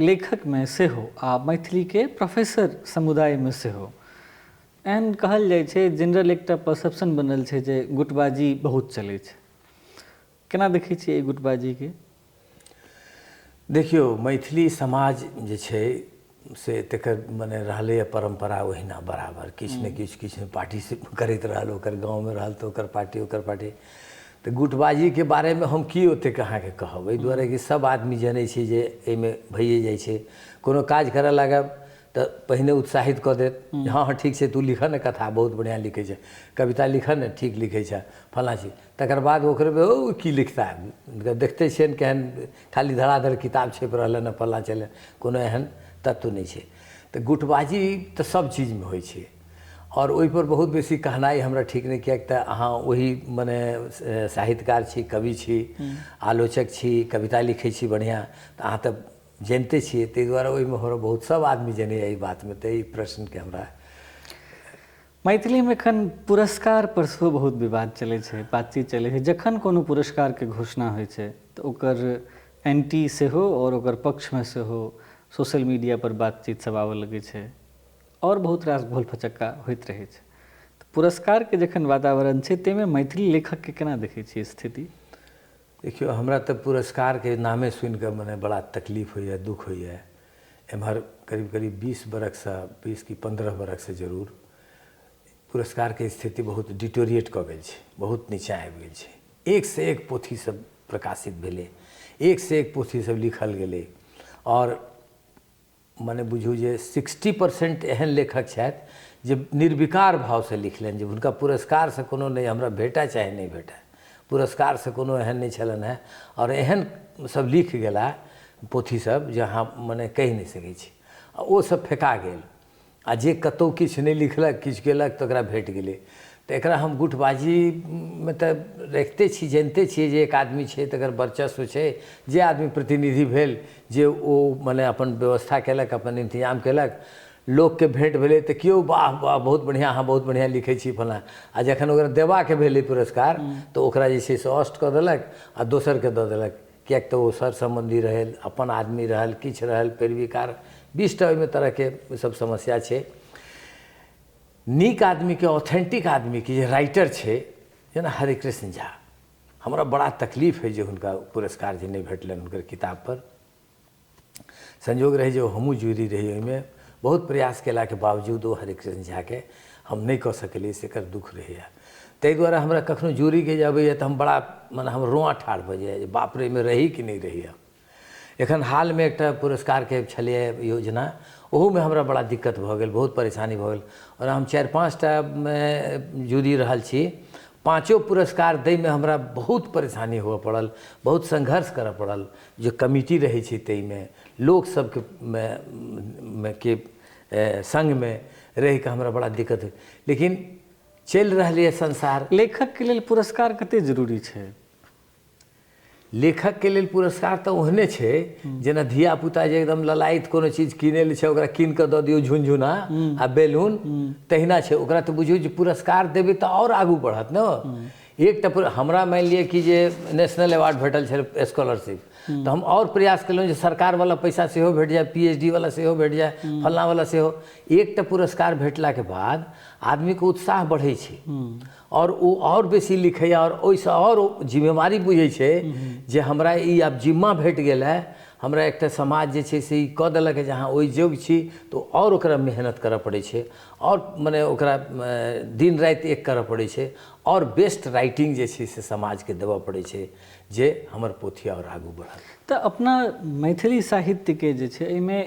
लेखकमे सेहो आ मैथिलीके प्रोफेसर समुदायमे सेहो एहन कहल जाइ छै, जनरल एकटा परसेप्शन बनल छै जे गुटबाजी बहुत चलै छै। केना देखै छियै एहि गुटबाजीके? देखियौ, मैथिली समाज जे छै से तकर मने रहलैए परम्परा ओहिना बराबर किछु ने किछु किछु पार्टी से करैत रहल, ओकर गाँवमे रहल तऽ ओकर पार्टी, ओकर पार्टी। तऽ गुटबाजीके बारेमे हम की ओतेक अहाँके कहब, एहि दुआरे कि सब आदमी जनै छै जे एहिमे भइए जाइ छै। कोनो काज करऽ लागब तऽ पहिने उत्साहित कऽ देत, हँ हँ ठीक छै, तू लिखऽ ने कथा, बहुत बढ़िआँ लिखै छै, कविता लिखऽ ने, ठीक लिखै छै, फलाँ चीज। तकर बाद ओकरे ओ की लिखता, देखते छियनि केहन खाली धड़ाधड़ किताब छपि रहल हँ, फलाँ छलै, कोनो एहन तत्व नहि छै। तऽ गुटबाजी तऽ सब चीजमे होइ छै आओर ओहिपर बहुत बेसी कहनाइ हमरा ठीक नहि, किएक तऽ अहाँ ओहि मने साहित्यकार छी, कवि छी, आलोचक छी, कविता लिखै छी बढ़िआँ, तऽ अहाँ तऽ जनिते छियै। ताहि दुआरे ओहिमे हमरा बहुत सब आदमी जनैए एहि बातमे, तऽ एहि प्रश्नके हमरा। मैथिलीमे एखन पुरस्कार पर सेहो बहुत विवाद चलै छै, बातचीत चलै छै। जखन कोनो पुरस्कारके घोषणा होइ छै तऽ ओकर एंटी सेहो आओर ओकर पक्षमे सेहो सोशल मीडिया पर बातचीत सब आबऽ लगै छै आओर बहुत रास घोल फचक्का होइत रहै छै। तऽ पुरस्कारके जखन वातावरण छै ताहिमे मैथिली लेखकके केना देखै छियै स्थिति? देखियौ, हमरा तऽ पुरस्कारके नामे सुनिकऽ मने बड़ा तकलीफ होइए, दुःख होइए। एम्हर करीब करीब 20 बरखसँ, 20 कि 15 बरखसँ जरूर पुरस्कारके स्थिति बहुत डिटोरिएट कऽ गेल छै, बहुत नीचाँ आबि गेल छै। एक से एक पोथी सब प्रकाशित भेलै, एक से एक पोथी सब लिखल गेलै आओर मने बुझू जे 60% एहन लेखक छथि जे निर्विकार भावसँ लिखलनि, जे हुनका पुरस्कारसँ कोनो नहि, हमरा भेटय चाहे नहि भेटय, पुरस्कारसँ कोनो एहन नहि छलनि हेँ। आओर एहन सब लिख गेला पोथी सब जे अहाँ मने कहि नहि सकै छी, आ ओ सब फेका गेल। आ जे कतहु किछु नहि लिखलक, किछु केलक, तऽ ओकरा भेट गेलै। तऽ एकरा हम गुटबाजीमे तऽ रखिते छी, जनिते छियै जे एक आदमी छै तकर वर्चस्व छै, जे आदमी प्रतिनिधि भेल जे ओ मने अपन व्यवस्था केलक, अपन इंतजाम केलक, लोकके भेँट भेलै तऽ केओ वाह वाह बहुत बढ़िआँ, अहाँ बहुत बढ़िआँ लिखै छी फलाँ, आ जखन ओकरा देबाके भेलै पुरस्कार तऽ ओकरा जे छै से अष्ट कऽ देलक आ दोसरके दऽ देलक, किएक तऽ ओ सर सम्बन्धी रहल, अपन आदमी रहल, किछु रहल, पैरवीकार 20टा ओहिमे तरहके सब समस्या छै। नीक आदमीके, ऑथेंटिक आदमीके जे राइटर छै, जेना हरिकृष्ण झा, हमरा बड़ा तकलीफ हइ जे हुनका पुरस्कार जे नहि भेटलनि हुनकर किताबपर। संयोग रहै जे हमहूँ जुड़ी रही ओहिमे, बहुत प्रयास केलाके बावजूद ओ हरिकृष्ण झाके हम नहि कऽ सकलियै, से एकर दुःख रहैए। ताहि दुआरे हमरा कखनो जूरीके जे अबैए तऽ हम बड़ा मने हम रोआँ ठाढ़ भऽ जाइए जे बाप रे एहिमे रही कि नहि रही हम। एखन हालमे एकटा पुरस्कारके छलैए योजना, ओहूमे हमरा बड़ा दिक्कत भऽ गेल, बहुत परेशानी भऽ गेल। और हम 4-5टामे जुड़ि रहल छी, 5 पुरस्कार दैमे हमरा बहुत परेशानी हुअ पड़ल, बहुत संघर्ष करऽ पड़ल। जे कमिटी रहै छै ताहिमे लोक सबके के सङ्गमे रहिकऽ हमरा बड़ा दिक्कत होइ, लेकिन चलि रहलैए संसार। लेखकके लेल पुरस्कार कते जरूरी छै? लेखकके लेल पुरस्कार तऽ ओहने छै जेना धियापुता जे एकदम ललायत कोनो चीज किनै लए छै, ओकरा कीन कऽ दऽ दियौ झुनझुना आ बैलून, तहिना छै। ओकरा तऽ बुझियौ जे पुरस्कार देबै तऽ आओर आगू बढ़त ने। एकटा हमरा मानि लिअ कि जे नेशनल अवार्ड भेटल छलै स्कॉलरशिप, तऽ हम आओर प्रयास केलहुँ जे सरकारवला पैसा सेहो भेट जाय, PhD वाला सेहो भेट जाय, फल्लाँवला सेहो। एकटा पुरस्कार भेटलाके बाद आदमीके उत्साह बढ़ै छै आओर ओ आओर बेसी लिखैए आओर ओहिसँ आओर जिम्मेवारी बुझै छै जे हमरा ई आब जिम्मा भेट गेल है, हमरा एकटा समाज जे छै से ई कऽ देलक जे अहाँ ओहि योग्य छी, तऽ आओर ओकरा मेहनत करऽ पड़ै छै, आओर मने ओकरा दिन राति एक करऽ पड़ै छै, आओर बेस्ट राइटिंग जे छै से समाजके देबऽ पड़ै छै जे हमर पोथी आओर आगू बढ़त। तऽ अपना मैथिली साहित्यके जे छै एहिमे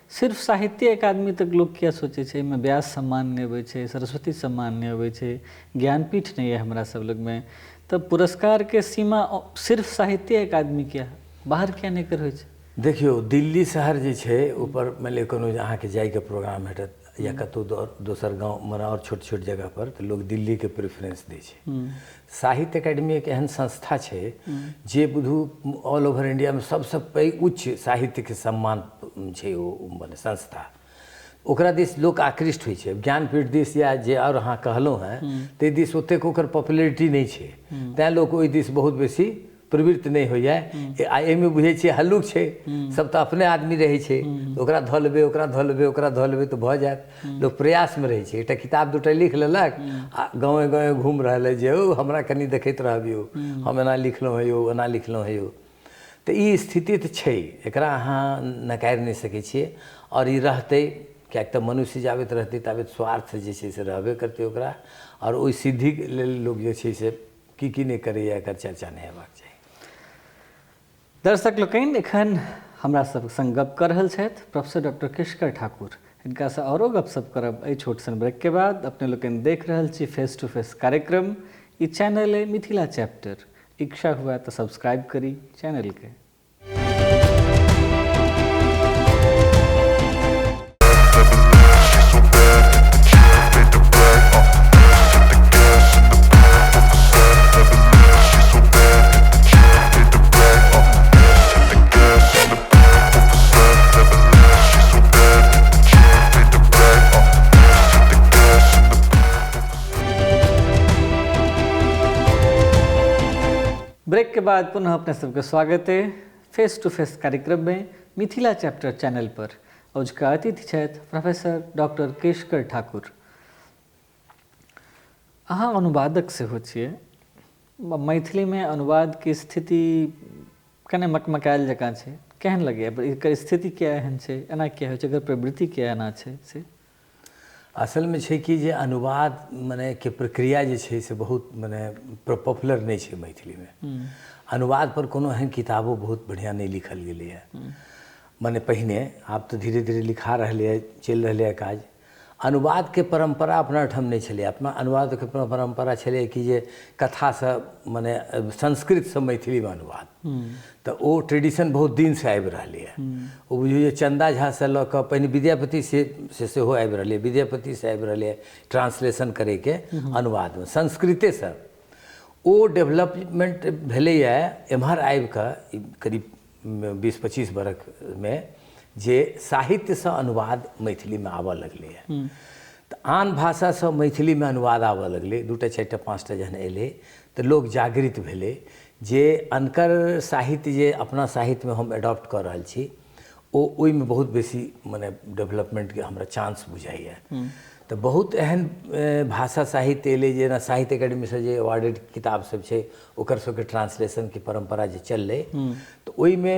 सिर्फ साहित्य अकादमी तक लोक किया सोचै छै? एहिमे व्यास सम्मान नहि अबै छै, सरस्वती सम्मान नहि अबै छै, ज्ञानपीठ नहि यऽ हमरा सब लगमे, तऽ पुरस्कारके सीमा सिर्फ साहित्य अकादमी किया, बाहर किया नहि कर होइ छै? देखियौ, दिल्ली शहर जे छै ऊपर मानि लिअ कोनो अहाँके जाइके प्रोग्राम भेटत या कतहु दोसर गाँव मने आओर छोट छोट जगहपर, तऽ लोक दिल्लीके प्रेफरेंस दै छै। साहित्य अकादमी एक एहन संस्था छै जे बुझू ऑल ओवर इंडियामे सबसँ पैघ उच्च साहित्यके सम्मान छै ओ मने संस्था, ओकरा दिस लोक आकृष्ट होइ छै। ज्ञानपीठ दिस या जे आओर अहाँ कहलहुँ हेँ ताहि दिस ओतेक ओकर पॉपुलरिटी नहि छै, तैँ लोक ओहि दिस बहुत बेसी प्रवृत्त नहि होइए। आ एहिमे बुझै छियै हल्लुक छै, सब तऽ अपने आदमी रहै छै, ओकरा धऽ लेबै, ओकरा धऽ लेबै, ओकरा धऽ लेबै तऽ भऽ जायत। लोक प्रयासमे रहै छै, एकटा किताब दूटा लिख लेलक आ गाँवे गाँवे घूमि रहल है जे ओ हमरा कनि देखैत रहब यौ, हम एना लिखलहुँ हँ यौ, एना लिखलहुँ हँ यौ। तऽ ई स्थिति तऽ छै, एकरा अहाँ नकारि नहि सकै छियै आओर ई रहतै, किएक तऽ मनुष्य जाबैत रहतै ताबत स्वार्थ जे छै से रहबे करतै ओकरा, आओर ओहि सिद्धिके लेल लोक जे छै से की की नहि करैए, एकर चर्चा नहि हेबाक चाही। दर्शक लोकनि, एखन हमरा सब संग गप कर रहल छथि प्रोफेसर डॉक्टर केशकर ठाकुर। हिनकासँ औरो गपशप करब एहि छोट सन ब्रेक के बाद। अपने लोकनि देख रहल छी फेस टू फेस कार्यक्रम। ई चैनल है मिथिला चैप्टर। इच्छा हुआ तो सब्सक्राइब करी चैनल के। ब्रेक के बाद पुनः अपने सबके स्वागत है फेस टू फेस कार्यक्रम में मिथिला चैप्टर चैनल पर। अजुका अतिथि छथि प्रोफेसर डॉक्टर केशकर ठाकुर। अहाँ अनुवादक सेहो छियै। मैथिली में अनुवाद के स्थिति कने मकमकायल जकाँ छै, केहन लगैए एकर स्थिति किया एहन छै, एना किया होइ छै, एकर प्रवृत्ति किया एना छै? से असलमे छै कि जे अनुवाद मने के प्रक्रिया जे छै से बहुत मने पॉपुलर नहि छै मैथिलीमे। अनुवाद पर कोनो एहन किताबो बहुत बढ़िआँ नहि लिखल गेलैए मने पहिने, आब तऽ धीरे धीरे लिखा रहलैए, चलि रहलैए काज। अनुवादके परम्परा अपना ओहिठाम नहि छलै। अपना अनुवादके परम्परा छलै कि जे कथासँ मने संस्कृतसँ मैथिलीमे अनुवाद, तऽ ओ ट्रेडिशन बहुत दिनसँ आबि रहलैए। ओ बुझियौ जे चन्दा झासँ लऽ कऽ पहिने विद्यापति से सेहो आबि रहलैए, विद्यापतिसँ आबि रहलैए ट्रांसलेशन करैके अनुवादमे संस्कृतेसँ। ओ डेवलपमेंट भेलैए एम्हर आबिकऽ करीब 20-25 बरखमे जे साहित्यसँ अनुवाद मैथिलीमे आबऽ लगलैए। तऽ आन भाषासँ मैथिलीमे अनुवाद आबऽ लगलै, 2टा 4टा 5टा जहन एलै तऽ लोक जागृत भेलै जे अनकर साहित्य जे अपना साहित्यमे हम एडॉप्ट कऽ रहल छी ओ ओहिमे बहुत बेसी मने डेवलपमेंटके हमरा चांस बुझाइए। तऽ बहुत एहन भाषा साहित्य एलै जेना साहित्य एकेडमीसँ जे अवार्डेड किताब सब छै ओकर सबके ट्रांसलेशनके परम्परा जे चललै, तऽ ओहिमे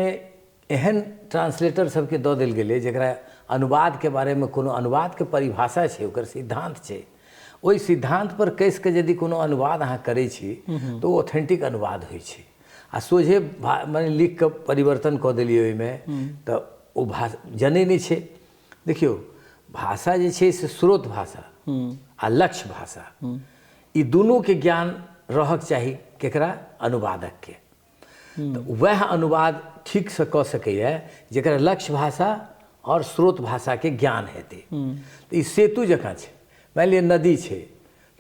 एहन ट्रांसलेटर सबके दऽ देल गेलै जकरा अनुवादके बारेमे कोनो अनुवादके परिभाषा छै, ओकर सिद्धान्त छै, ओहि सिद्धान्तपर कसिकऽ यदि कोनो अनुवाद अहाँ करै छी तऽ ओ ऑथेंटिक अनुवाद होइ छै। आ सोझे मने लिखिकऽ परिवर्तन कऽ देलियै ओहिमे तऽ ओ भाषा जनै नहि छै। देखियौ भाषा जे छै से स्रोत भाषा आ लक्ष्य भाषा, ई दुनूके ज्ञान रहक चाही केकरा? अनुवादकके। तऽ वएह अनुवाद ठीकसँ कऽ सकैए जकरा लक्ष्य भाषा आओर स्रोत भाषाके ज्ञान हेतै। तऽ ई सेतु जकाँ छै। मानि लिअ नदी छै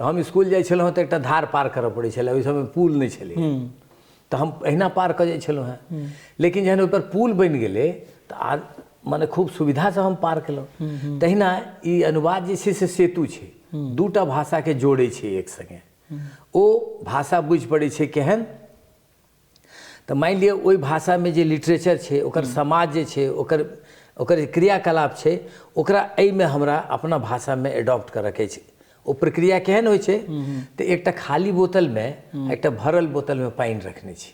तऽ हम स्कूल जाइ छलहुँ तऽ एकटा धार पार करऽ पड़ै छलै, ओहि समयमे पुल नहि छलै तऽ हम एहिना पार कऽ जाइ छलहुँ हेँ। लेकिन जहन ओहिपर पुल बनि गेलै तऽ आ मने खूब सुविधासँ हम पार केलहुँ। तहिना ई अनुवाद जे छै से सेतु छै, दूटा भाषाके जोड़ै छै एक सङ्गे। ओ भाषा बुझि पड़ै छै केहन, तऽ मानि लिअ ओहि भाषामे जे लिटरेचर छै, ओकर समाज जे छै, ओकर ओकर जे क्रियाकलाप छै, ओकरा एहिमे हमरा अपना भाषामे एडॉप्ट करऽके छै। ओ प्रक्रिया केहन होइ छै तऽ एकटा खाली बोतलमे एकटा भरल बोतलमे पानि रखने छी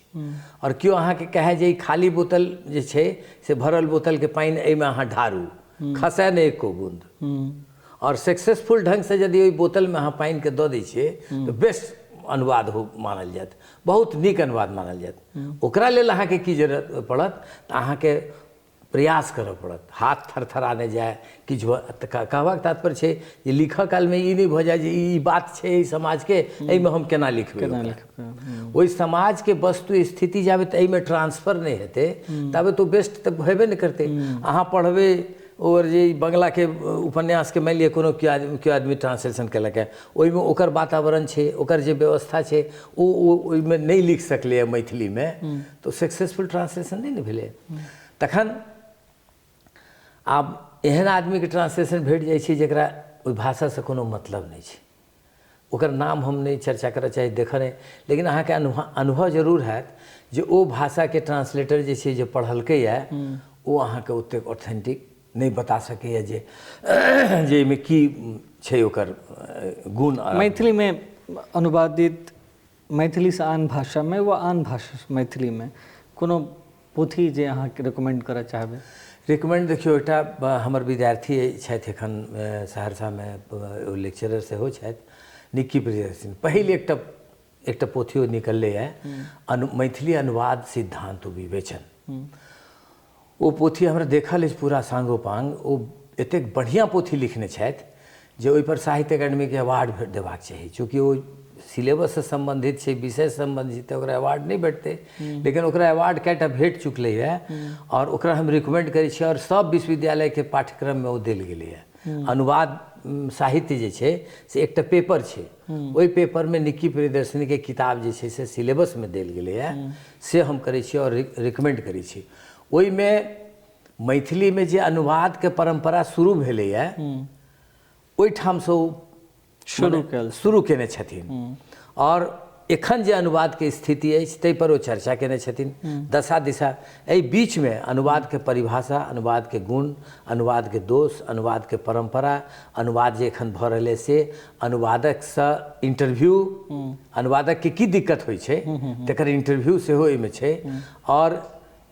आओर केओ अहाँके कहै जे ई खाली बोतल जे छै से भरल बोतलके पानि एहिमे अहाँ ढारू, खसै नहि एको बून्द। आओर सक्सेसफुल ढङ्गसँ यदि ओहि बोतलमे अहाँ पानिके दऽ दै छियै तऽ बेस्ट अनुवाद हो मानल जायत, बहुत नीक अनुवाद मानल जायत। ओकरा लेल अहाँके की जरूरत पड़त तऽ अहाँके प्रयास करऽ पड़त, हाथ थरथरा नहि जाय किछु। कहबाक तात्पर्य छै जे लिखऽ कालमे ई नहि भऽ जाय जे ई बात छै एहि समाजके, एहिमे हम केना लिखबै। ओहि समाजके वस्तु स्थिति जाबे तऽ एहिमे ट्रांसफर नहि हेतै ताबे तऽ बेस्ट तऽ हेबे नहि करतै। अहाँ पढ़बै और जे बंगलाके उपन्यासके मानि लिअ कोनो केओ आदमी ट्रांसलेशन केलक हँ, ओहिमे ओकर वातावरण छै, ओकर जे व्यवस्था छै ओ ओहिमे नहि लिख सकलैए मैथिलीमे, तऽ सक्सेसफुल ट्रांसलेशन नहि ने भेलै। तखन आब एहन आदमीके ट्रांसलेशन भेट जाइ छै जकरा ओहि भाषासँ कोनो मतलब नहि छै, ओकर नाम हम नहि चर्चा करऽ चाही, देखऽ नहि, लेकिन अहाँके अनुभव जरूर हैत जे ओ भाषाके ट्रांसलेटर जे छै जे पढ़लकैए ओ अहाँके ओतेक ऑथेंटिक नहि बता सकैए जे एहिमे की छै ओकर गुण। मैथिलीमे अनुवादित, मैथिलीसँ आन भाषामे वा आन भाषासँ मैथिलीमे कोनो पोथी जे अहाँके रिकमेंड करऽ चाहबै? रिकमेंड देखियौ, एकटा हमर विद्यार्थी छथि एखन सहरसामे, ओ लेक्चरर सेहो छथि, निक्की प्रियदर्शिनी। पहिल एकटा पोथी ओ निकललैए, मैथिली अनुवाद सिद्धांत विवेचन। ओ पोथी हमरा देखल अछि पूरा सांगोपांग। ओ एतेक बढ़िआँ पोथी लिखने छथि जे ओहिपर साहित्य अकादमीके अवार्ड देबाक चाही। चूँकि ओ सिलेबससँ सम्बन्धित छै, विषयसँ सम्बन्धित, ओकरा अवार्ड नहि भेटतै, लेकिन ओकरा अवार्ड कएटा भेट चुकलैए आओर ओकरा हम रिकमेंड करै छी। आओर सब विश्वविद्यालयके पाठ्यक्रममे ओ देल गेलैए। अनुवाद साहित्य जे छै से एकटा पेपर छै, ओहि पेपरमे निक्की प्रियदर्शिनीके किताब जे छै से सिलेबसमे देल गेलैए, से हम करै छी आओर रिकमेंड करै छी। ओहिमे मैथिलीमे जे अनुवादके परम्परा शुरू भेलैए ओहिठामसँ ओ शुरू केने छथिन। आओर एखन जे अनुवादके स्थिति अछि ताहिपर ओ चर्चा केने छथिन, दशा दिशा। एहि बीचमे अनुवादके परिभाषा, अनुवादके गुण, अनुवादके दोष, अनुवादके परम्परा, अनुवाद जे एखन भऽ रहलै से, अनुवादकसँ इंटरव्यू, अनुवादकके की दिक्कत होइ छै तकर इंटरव्यू सेहो एहिमे छै। आओर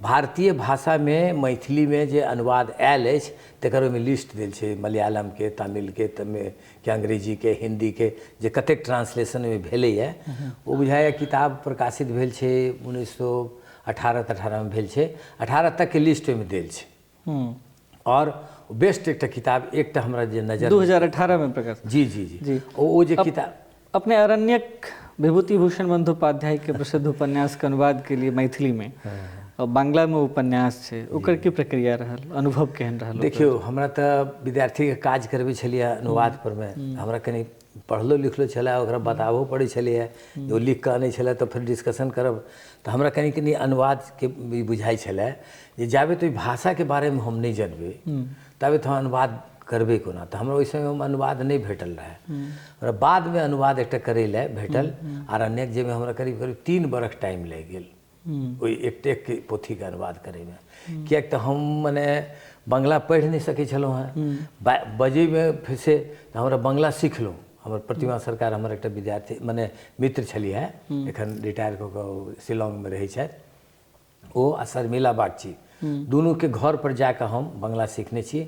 भारतीय भाषामे मैथिलीमे जे अनुवाद आयल अछि तकर ओहिमे लिस्ट देल छै, मलयालमके, तमिलके, के अंग्रेजीके, हिन्दीके, जे कतेक ट्रांसलेशन ओहिमे भेलैए। ओ बुझाइए किताब प्रकाशित भेल छै 1918-18 मे भेल छै, 18 तकके लिस्ट ओहिमे देल छै। और बेस्ट एकटा किताब एकटा हमरा जे नजर 2018 में प्रकाश। जी जी जी ओ जे किताब अपने अरण्यक विभूति भूषण बंदोपाध्याय के प्रसिद्ध उपन्यास के अनुवाद के लिए मैथिली में और बांग्ला में उपन्यास छै, ओकर की प्रक्रिया रहल, अनुभव केहन रहल? देखियौ, हमरा तऽ विद्यार्थीके काज करबै छलियै अनुवाद पर मे, हमरा कनि पढ़लो लिखलो छलै, ओकरा बताबहो पड़ै छलैए, ओ लिख कऽ अनै छलै तऽ फेर डिस्कशन करब, तऽ हमरा कनि कनि अनुवादके भी बुझाइ छलै जे जाबे तऽ ओहि भाषाके बारेमे हम नहि जनबै ताबे तऽ हम अनुवाद करबै कोना। तऽ हमरा ओहि समयमे अनुवाद नहि भेटल रहै, हमरा बादमे अनुवाद एकटा करै लए भेटल आरण्यक, जाहिमे हमरा करीब करीब 3 बरख टाइम लागि गेल ओहि एक एक पोथीके अनुवाद करैमे, किएक तऽ हम मने बंगला पढ़ि नहि सकै छलहुँ हेँ, बजैमे फेर से तऽ हमरा बंगला सिखलहुँ। हमर प्रतिमा सरकार हमर एकटा विद्यार्थी मने मित्र छलियै हेँ, एखन रिटायर कऽ कऽ ओ शिलांगमे रहै छथि, ओ आ शर्मिला बागची दुनूके घर पर जाकऽ हम बंगला सीखने छी।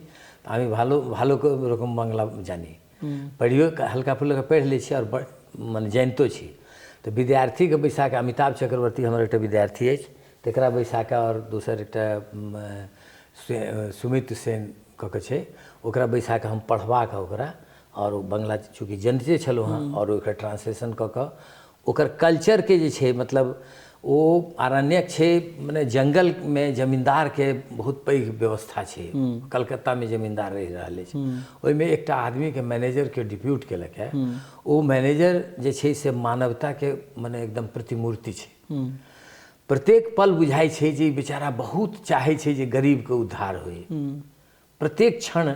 तऽ আমি भालो भालो रकम बंगला जानी, पढ़ियो हल्का फुल्का पढ़ि लै छी और मने जानितो छी। तऽ विद्यार्थीके बैसा कऽ, अमिताभ चक्रवर्ती हमर एकटा विद्यार्थी अछि, तकरा बैसा कऽ और दोसर एकटा सुमित सेन कऽ के छै, ओकरा बैसा कऽ हम पढ़बा कऽ ओकरा, और ओ बंगला चूँकि जनिते छलहुँ हेँ, और ओकर ट्रांसलेशन कऽ कऽ ओकर कल्चरके जे छै, मतलब ओ आरण्यक छै, मने जंगलमे जमींदारके बहुत पैघ व्यवस्था छै, कलकत्तामे जमींदार रहि रहल अछि, ओहिमे एकटा आदमीके मैनेजरके डिप्यूट केलक है, ओ मैनेजर जे छै से मानवताके मने एकदम प्रतिमूर्ति छै। प्रत्येक पल बुझाइ छै जे बेचारा बहुत चाहै छै जे गरीबके उद्धार होइ, प्रत्येक क्षण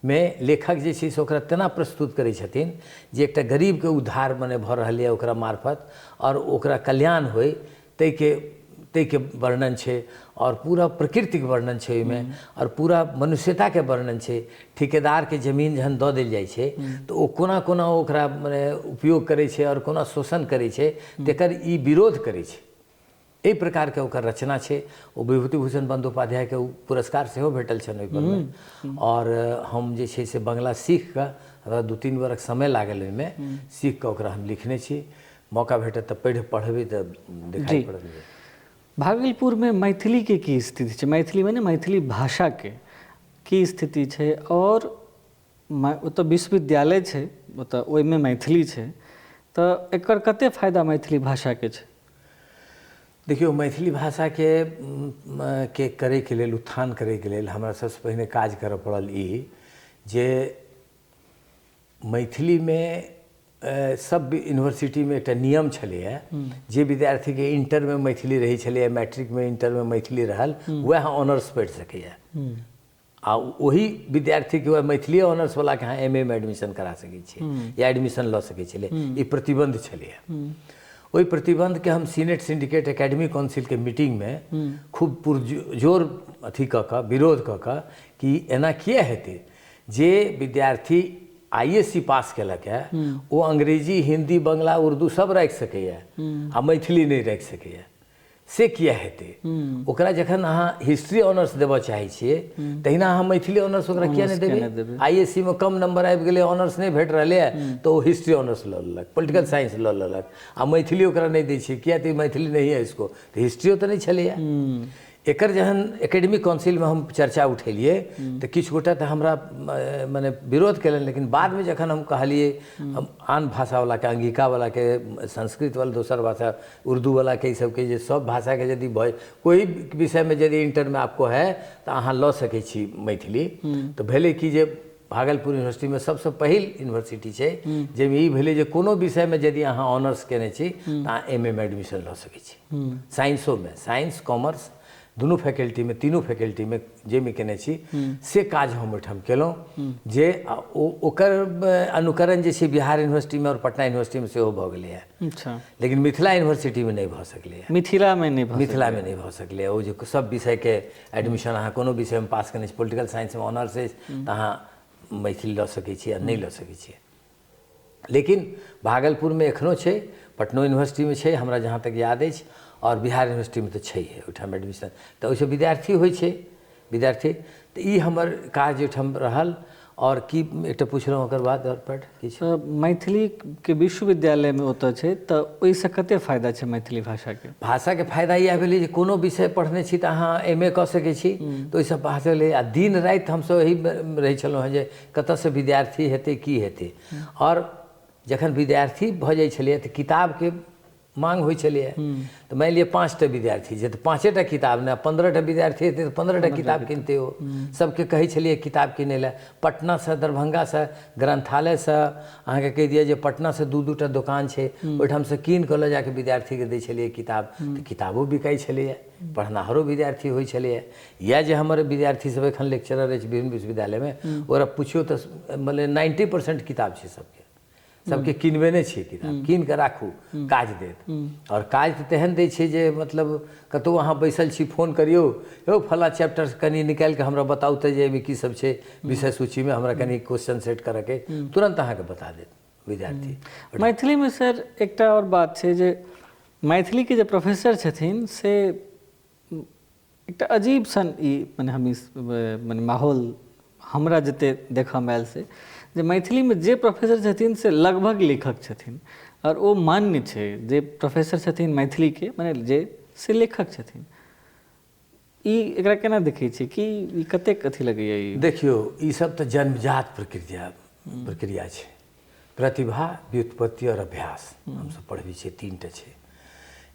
मे लेखक जे छै से ओकरा तेना प्रस्तुत करै छथिन जे एकटा गरीबके उद्धार मने भऽ रहल यऽ ओकरा मार्फत और ओकरा कल्याण होइ ताहिके वर्णन छै, और पूरा प्रकृतिके वर्णन छै ओहिमे, और पूरा मनुष्यताके वर्णन छै। ठेकेदारके जमीन जहन दऽ देल जाइ छै तऽ ओ कोना कोना ओकरा मने उपयोग करै छै और कोना शोषण करै छै तकर ई विरोध करै छै, एहि प्रकारके ओकर रचना छै। ओ विभूतिभूषण बंदोपाध्यायके ओ पुरस्कार सेहो भेटल छनि ओहि परमे। और हम जे छै से बंगला सीख कऽ, हमरा 2-3 बरख समय लागल ओहिमे, सीख कऽ ओकरा हम लिखने छी। मौका भेटत तऽ पढ़बै तऽ देखाइ पड़त। भागलपुरमे मैथिलीके की स्थिति छै, मैथिली मने मैथिली भाषाके की स्थिति छै, और ओतऽ विश्वविद्यालय छै, ओतऽ ओहिमे मैथिली छै, तऽ एकर कते फायदा मैथिली भाषाके छै? देखियौ, मैथिली भाषाके के करैके लेल, उत्थान करैके लेल हमरा सबसँ पहिने काज करऽ पड़ल ई जे मैथिलीमे सब यूनिवर्सिटीमे एकटा नियम छलैए जे विद्यार्थीके इंटरमे मैथिली रहै छलैए, मैट्रिकमे इंटरमे मैथिली रहल, वएह ऑनर्स पढ़ि सकैए, आ ओही विद्यार्थीके वएह मैथिली ऑनर्सवलाके अहाँ एम ए मे एडमिशन करा सकै छियै या एडमिशन लऽ सकै छलै। ई प्रतिबन्ध छलैए। ओहि प्रतिबंधके हम सीनेट सिंडिकेट एकेडमी काउंसिलके मीटिंगमे खूब पुरजोर अथी कऽ कऽ विरोध कऽ कऽ कि एना किया हेतै जे विद्यार्थी ISC पास केलक है ओ अंग्रेजी, हिंदी, बंगला, उर्दू सब राखि सकैए आ मैथिली नहि राखि सकैए, से किया हेतै? ओकरा जखन अहाँ हिस्ट्री ऑनर्स देबऽ चाहै छियै तहिना अहाँ मैथिली ऑनर्स ओकरा किया नहि देबै? ISC मे कम नंबर आबि गेलै, ऑनर्स नहि भेट रहलैए तऽ ओ हिस्ट्री ऑनर्स लऽ लेलक, पोलिटिकल साइंस लऽ लेलक, आ मैथिली ओकरा नहि दै छियै किया तऽ मैथिली नहीं है इसको, तऽ हिस्ट्रियो तऽ नहि छलैए। एकर जहन एकेडमिक काउंसिलमे हम चर्चा उठेलियै तऽ किछु गोटा तऽ हमरा मने विरोध केलनि, लेकिन बादमे जखन हम कहलियै आन भाषावलाके, अंगिकावलाके, संस्कृतवला, दोसर भाषा उर्दूवलाके, ई सबके जे सब भाषाके यदि कोइ विषयमे यदि इंटरमे आपको है तऽ अहाँ लऽ सकै छी मैथिली। तऽ भेलै कि जे भागलपुर यूनिवर्सिटीमे सबसँ पहिल यूनिवर्सिटी छै जाहिमे ई भेलै जे कोनो विषयमे यदि अहाँ ऑनर्स केने छी तऽ अहाँ एम ए मे एडमिशन लऽ सकै छी। साइंसोमे, साइंस कॉमर्स दुनू फैकल्टीमे, तीनू फैकल्टीमे जाहिमे केने छी से काज हम ओहिठाम केलहुँ, जे ओकर अनुकरण जे छै बिहार यूनिवर्सिटीमे आओर पटना यूनिवर्सिटीमे सेहो भऽ गेलैए। अच्छा। लेकिन मिथिला यूनिवर्सिटीमे नहि भऽ सकलैए। मिथिलामे नहि भऽ मिथिलामे नहि भऽ सकलैए। ओ जे सब विषयके एडमिशन अहाँ कोनो विषयमे पास केने छी, पोलिटिकल साइंसमे ऑनर्स अछि तऽ अहाँ मैथिली लऽ सकै छी आ नहि लऽ सकै छी। लेकिन भागलपुरमे एखनो छै, पटनो यूनिवर्सिटीमे छै हमरा जहाँ तक याद अछि, और बिहार यूनिवर्सिटीमे तऽ छैहे ओहिठाम एडमिशन, तऽ ओहिसँ विद्यार्थी होइ छै विद्यार्थी। तऽ ई हमर काज ओहिठाम रहल। आओर की एकटा पुछलहुँ ओकर बाद आओर पढ़ किछु। मैथिलीके विश्वविद्यालयमे ओतऽ छै तऽ ओहिसँ कते फायदा छै मैथिली भाषाके? भाषाके फायदा इएह भेलै जे कोनो विषय पढ़ने छी तऽ अहाँ एम ए कऽ सकै छी, तऽ ओहिसँ भाषा भेलै। आ दिन राति हमसब एही रहै छलहुँ हेँ जे कतऽसँ विद्यार्थी हेतै की हेतै। आओर जखन विद्यार्थी भऽ जाइ छलैए तऽ किताबके मांग होइ छलैए। तऽ मानि लिअ 5टा विद्यार्थी छै तऽ 5टा किताब नहि, 15टा विद्यार्थी हेतै तऽ 15टा किताब किनतै ओ। सबके कहै छलियै किताब किनै लए। पटनासँ, दरभंगासँ, ग्रन्थालयसँ अहाँके कहि दिअ जे पटनासँ 2-2टा दोकान छै, ओहिठामसँ कीन कऽ लऽ जाकऽ विद्यार्थीके दै छलियै किताब। तऽ किताबो बिकाइ छलैए, पढ़नाहरो विद्यार्थी होइ छलैए। इएह जे हमर विद्यार्थी सब एखन लेक्चरर अछि विभिन्न विश्वविद्यालयमे, ओकरा पुछियौ तऽ मने 90% किताब छै सबके, सबके किनबे नहि छियै किताब, कीन कऽ राखू, काज देत। आओर काज तऽ तेहन दै छै जे मतलब कतहु अहाँ बैसल छी, फोन करियौ, यौ फलाँ चैप्टर कनि निकालि कऽ हमरा बताउ तऽ जे एहिमे की सब छै विषय सूचीमे, हमरा कनि क्वेश्चन सेट करऽके, तुरन्त अहाँके बता देत विद्यार्थी। मैथिलीमे सर एकटा आओर बात छै जे मैथिलीके जे प्रोफेसर छथिन से एकटा अजीब सन ई मने हम मने माहौल हमरा जते देखऽमे आयल से जे मैथिलीमे जे प्रोफेसर छथिन से लगभग लेखक छथिन, आओर ओ मान्य छै जे प्रोफेसर छथिन मैथिलीके मने जे से लेखक छथिन। ई एकरा केना देखै छियै कि ई कतेक अथी लगैए? ई देखियौ, ई सब तऽ जन्मजात प्रक्रिया छै। प्रतिभा, व्युत्पत्ति आओर अभ्यास हमसब पढ़बै छियै, 3टा छै।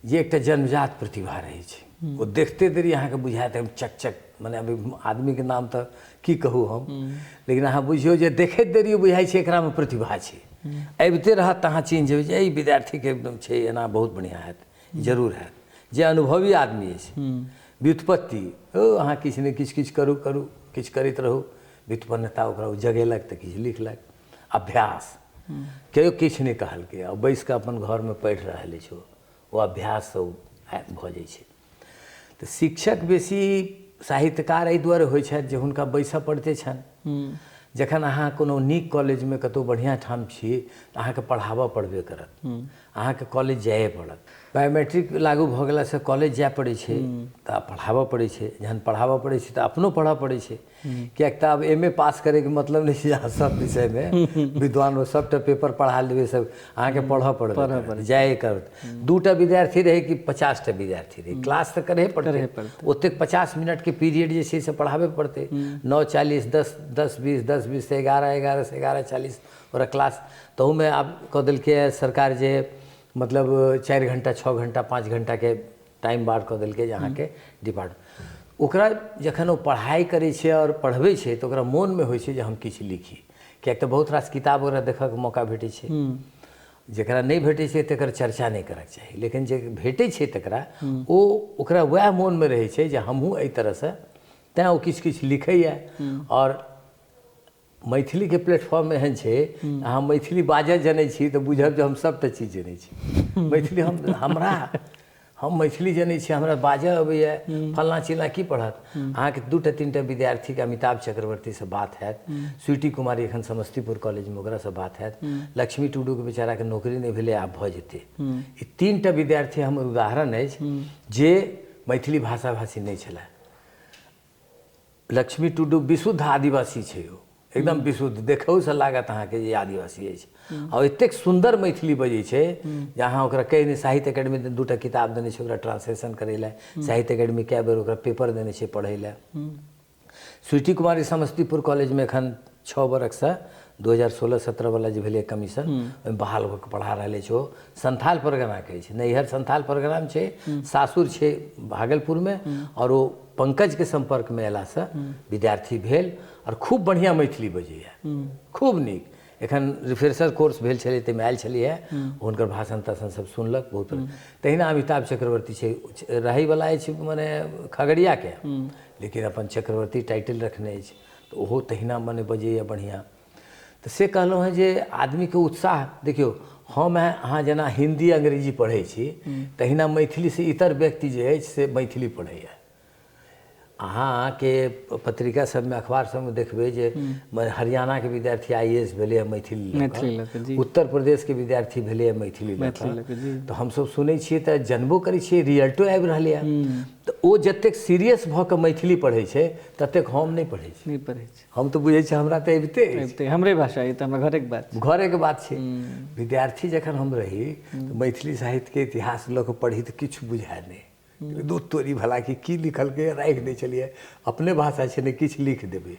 जे एकटा जन्मजात प्रतिभा रहै छै, ओ देखते देरी अहाँके बुझायत हम चकचक, मने अभी आदमीके नाम तऽ की कहू हम, लेकिन अहाँ बुझियौ जे देखैत देरी बुझाइ छै एकरामे प्रतिभा छै। अबिते रहत तऽ अहाँ चिन्ह जेबै जे एहि विद्यार्थीके एकदम छै, एना बहुत बढ़िआँ हैत, जरूर हैत। जे अनुभवी आदमी अछि। व्युत्पत्ति, ओ अहाँ किछु ने किछु किछु करू करू किछु करैत रहू, व्युत्पन्नता ओकरा ओ जगेलक तऽ किछु लिखलक। अभ्यास, केओ किछु नहि कहलकै आ बैसि कऽ अपन घरमे पढ़ि रहल अछि, ओ अभ्याससँ ओ भऽ जाइ छै। तऽ शिक्षक बेसी साहित्यकार एहि दुआरे होइ छथि जे हुनका बैसऽ पड़िते छनि। जखन अहाँ कोनो नीक कॉलेजमे कतहु बढ़िआँ ठाम छी तऽ अहाँके पढ़ाबऽ पड़बे करत, अहाँके कॉलेज जाइए पड़त। बायोमेट्रिक लागू भऽ गेलासँ कॉलेज जाय पड़ै छै तऽ पढ़ाबऽ पड़ै छै। जहन पढ़ाबऽ पड़ै छै तऽ अपनो पढ़ऽ पड़ै छै, किएक तऽ आब एम ए पास करैके मतलब नहि छै जे अहाँ सब विषयमे विद्वान हो, सबटा पेपर पढ़ा लेबै, सब अहाँके पढ़ऽ पड़त, जाइए करत। 2टा विद्यार्थी रहै कि 50टा विद्यार्थी रहै, क्लास तऽ करहे पड़तै। ओतेक 50 मिनटके पीरियड जे छै से पढ़ाबे पड़तै। 9:40, 10, 10:20, 10:20 से 11, 11 से 11:40 ओकरा क्लास। तहूमे आब कऽ देलकै सरकार जे मतलब 4 घंटा, 6 घंटा, 5 घंटाके टाइम बार कऽ देलकै जे अहाँके डिपार्टमेंट। ओकरा जखन ओ पढ़ाइ करै छै आओर पढ़बै छै तऽ ओकरा मोनमे होइ छै जे हम किछु लिखी, किएक तऽ बहुत रास किताब ओकरा देखऽके मौका भेटै छै। जकरा नहि भेटै छै तकर चर्चा नहि करऽके चाही, लेकिन जे भेटै छै तकरा ओ ओकरा वएह मोनमे रहै छै जे हमहूँ एहि तरहसँ, तैँ ओ किछु किछु लिखैए। आओर मैथिलीके प्लेटफॉर्म एहन छै, अहाँ मैथिली बाजऽ जनै छी तऽ बुझब जे हम सबटा चीज जनै छी। मैथिली हम मैथिली जनै छी, हमरा बाजऽ अबैए, फल्लाँ चिल्लाँ की पढ़त। अहाँके 2टा 3टा विद्यार्थीके अमिताभ चक्रवर्तीसँ बात हैत, स्वीटी कुमारी एखन समस्तीपुर कॉलेजमे ओकरासँ बात हैत, लक्ष्मी टुडूके बेचाराके नौकरी नहि भेलै, आब भऽ जेतै। ई 3टा विद्यार्थी हमर उदाहरण अछि जे मैथिली भाषा भाषी नहि छलै। लक्ष्मी टुडू विशुद्ध आदिवासी छै, ओ एकदम विशुद्ध, देखौसँ लागत अहाँके जे आदिवासी अछि। आओर एतेक सुन्दर मैथिली बजै छै जे अहाँ ओकरा कहि नहि। साहित्य एकेडमी 2टा किताब देने छै ओकरा ट्रांसलेशन करै लए, साहित्य एकेडमी कए बेर ओकरा पेपर देने छै पढ़ै लए। स्वीटी कुमारी समस्तीपुर कॉलेजमे एखन 6 बरखसँ 2016-17 वाला जे भेलै कमीशन, ओहिमे बहाल भऽ कऽ पढ़ा रहल अछि। ओ संथाल परगनाके अछि, नैहर संथाल परगनामे छै, सासुर छै भागलपुरमे। आओर ओ पंकजके सम्पर्कमे अयलासँ विद्यार्थी भेल आओर खूब बढ़िआँ मैथिली बजैए, खूब नीक। एखन रिफ्रेशर कोर्स भेल छलै ताहिमे आयल छलियै, हुनकर भाषण ताषण सब सुनलक बहुत। तहिना अमिताभ चक्रवर्ती छै, रहैवला अछि मने खगड़ियाके, लेकिन अपन चक्रवर्ती टाइटल रखने अछि, तऽ ओहो तहिना मने बजैए बढ़िआँ। तऽ से कहलहुँ हेँ जे आदमीके उत्साह देखियौ, हम अहाँ जेना हिन्दी अंग्रेजी पढ़ै छी तहिना मैथिलीसँ इतर व्यक्ति जे अछि से मैथिली पढ़ैए। अहाँके पत्रिका सबमे, अखबार सबमे देखबै जे हरियाणाके विद्यार्थी IAS भेलै मैथिली, उत्तर प्रदेशके विद्यार्थी भेलै मैथिली। तऽ हमसब सुनै छियै तऽ जनबो करै छियै, रिजल्टो आबि रहलैए। तऽ ओ जतेक सीरियस भऽ कऽ मैथिली पढ़ै छै ततेक हम नहि पढ़ै छी। नहि पढ़ै छी। हम तऽ बुझै छी हमरा तऽ अबिते अबिते, हमरे भाषा ई तऽ हमरा घरेके बात, घरेके बात छै। विद्यार्थी जखन हम रही तऽ मैथिली साहित्यके इतिहास लऽ कऽ पढ़ी तऽ किछु बुझाय नहि, दू तोरी भला कि की लिखलकै राखि दै छलियै, अपने भाषा छै ने, किछु लिख देबै।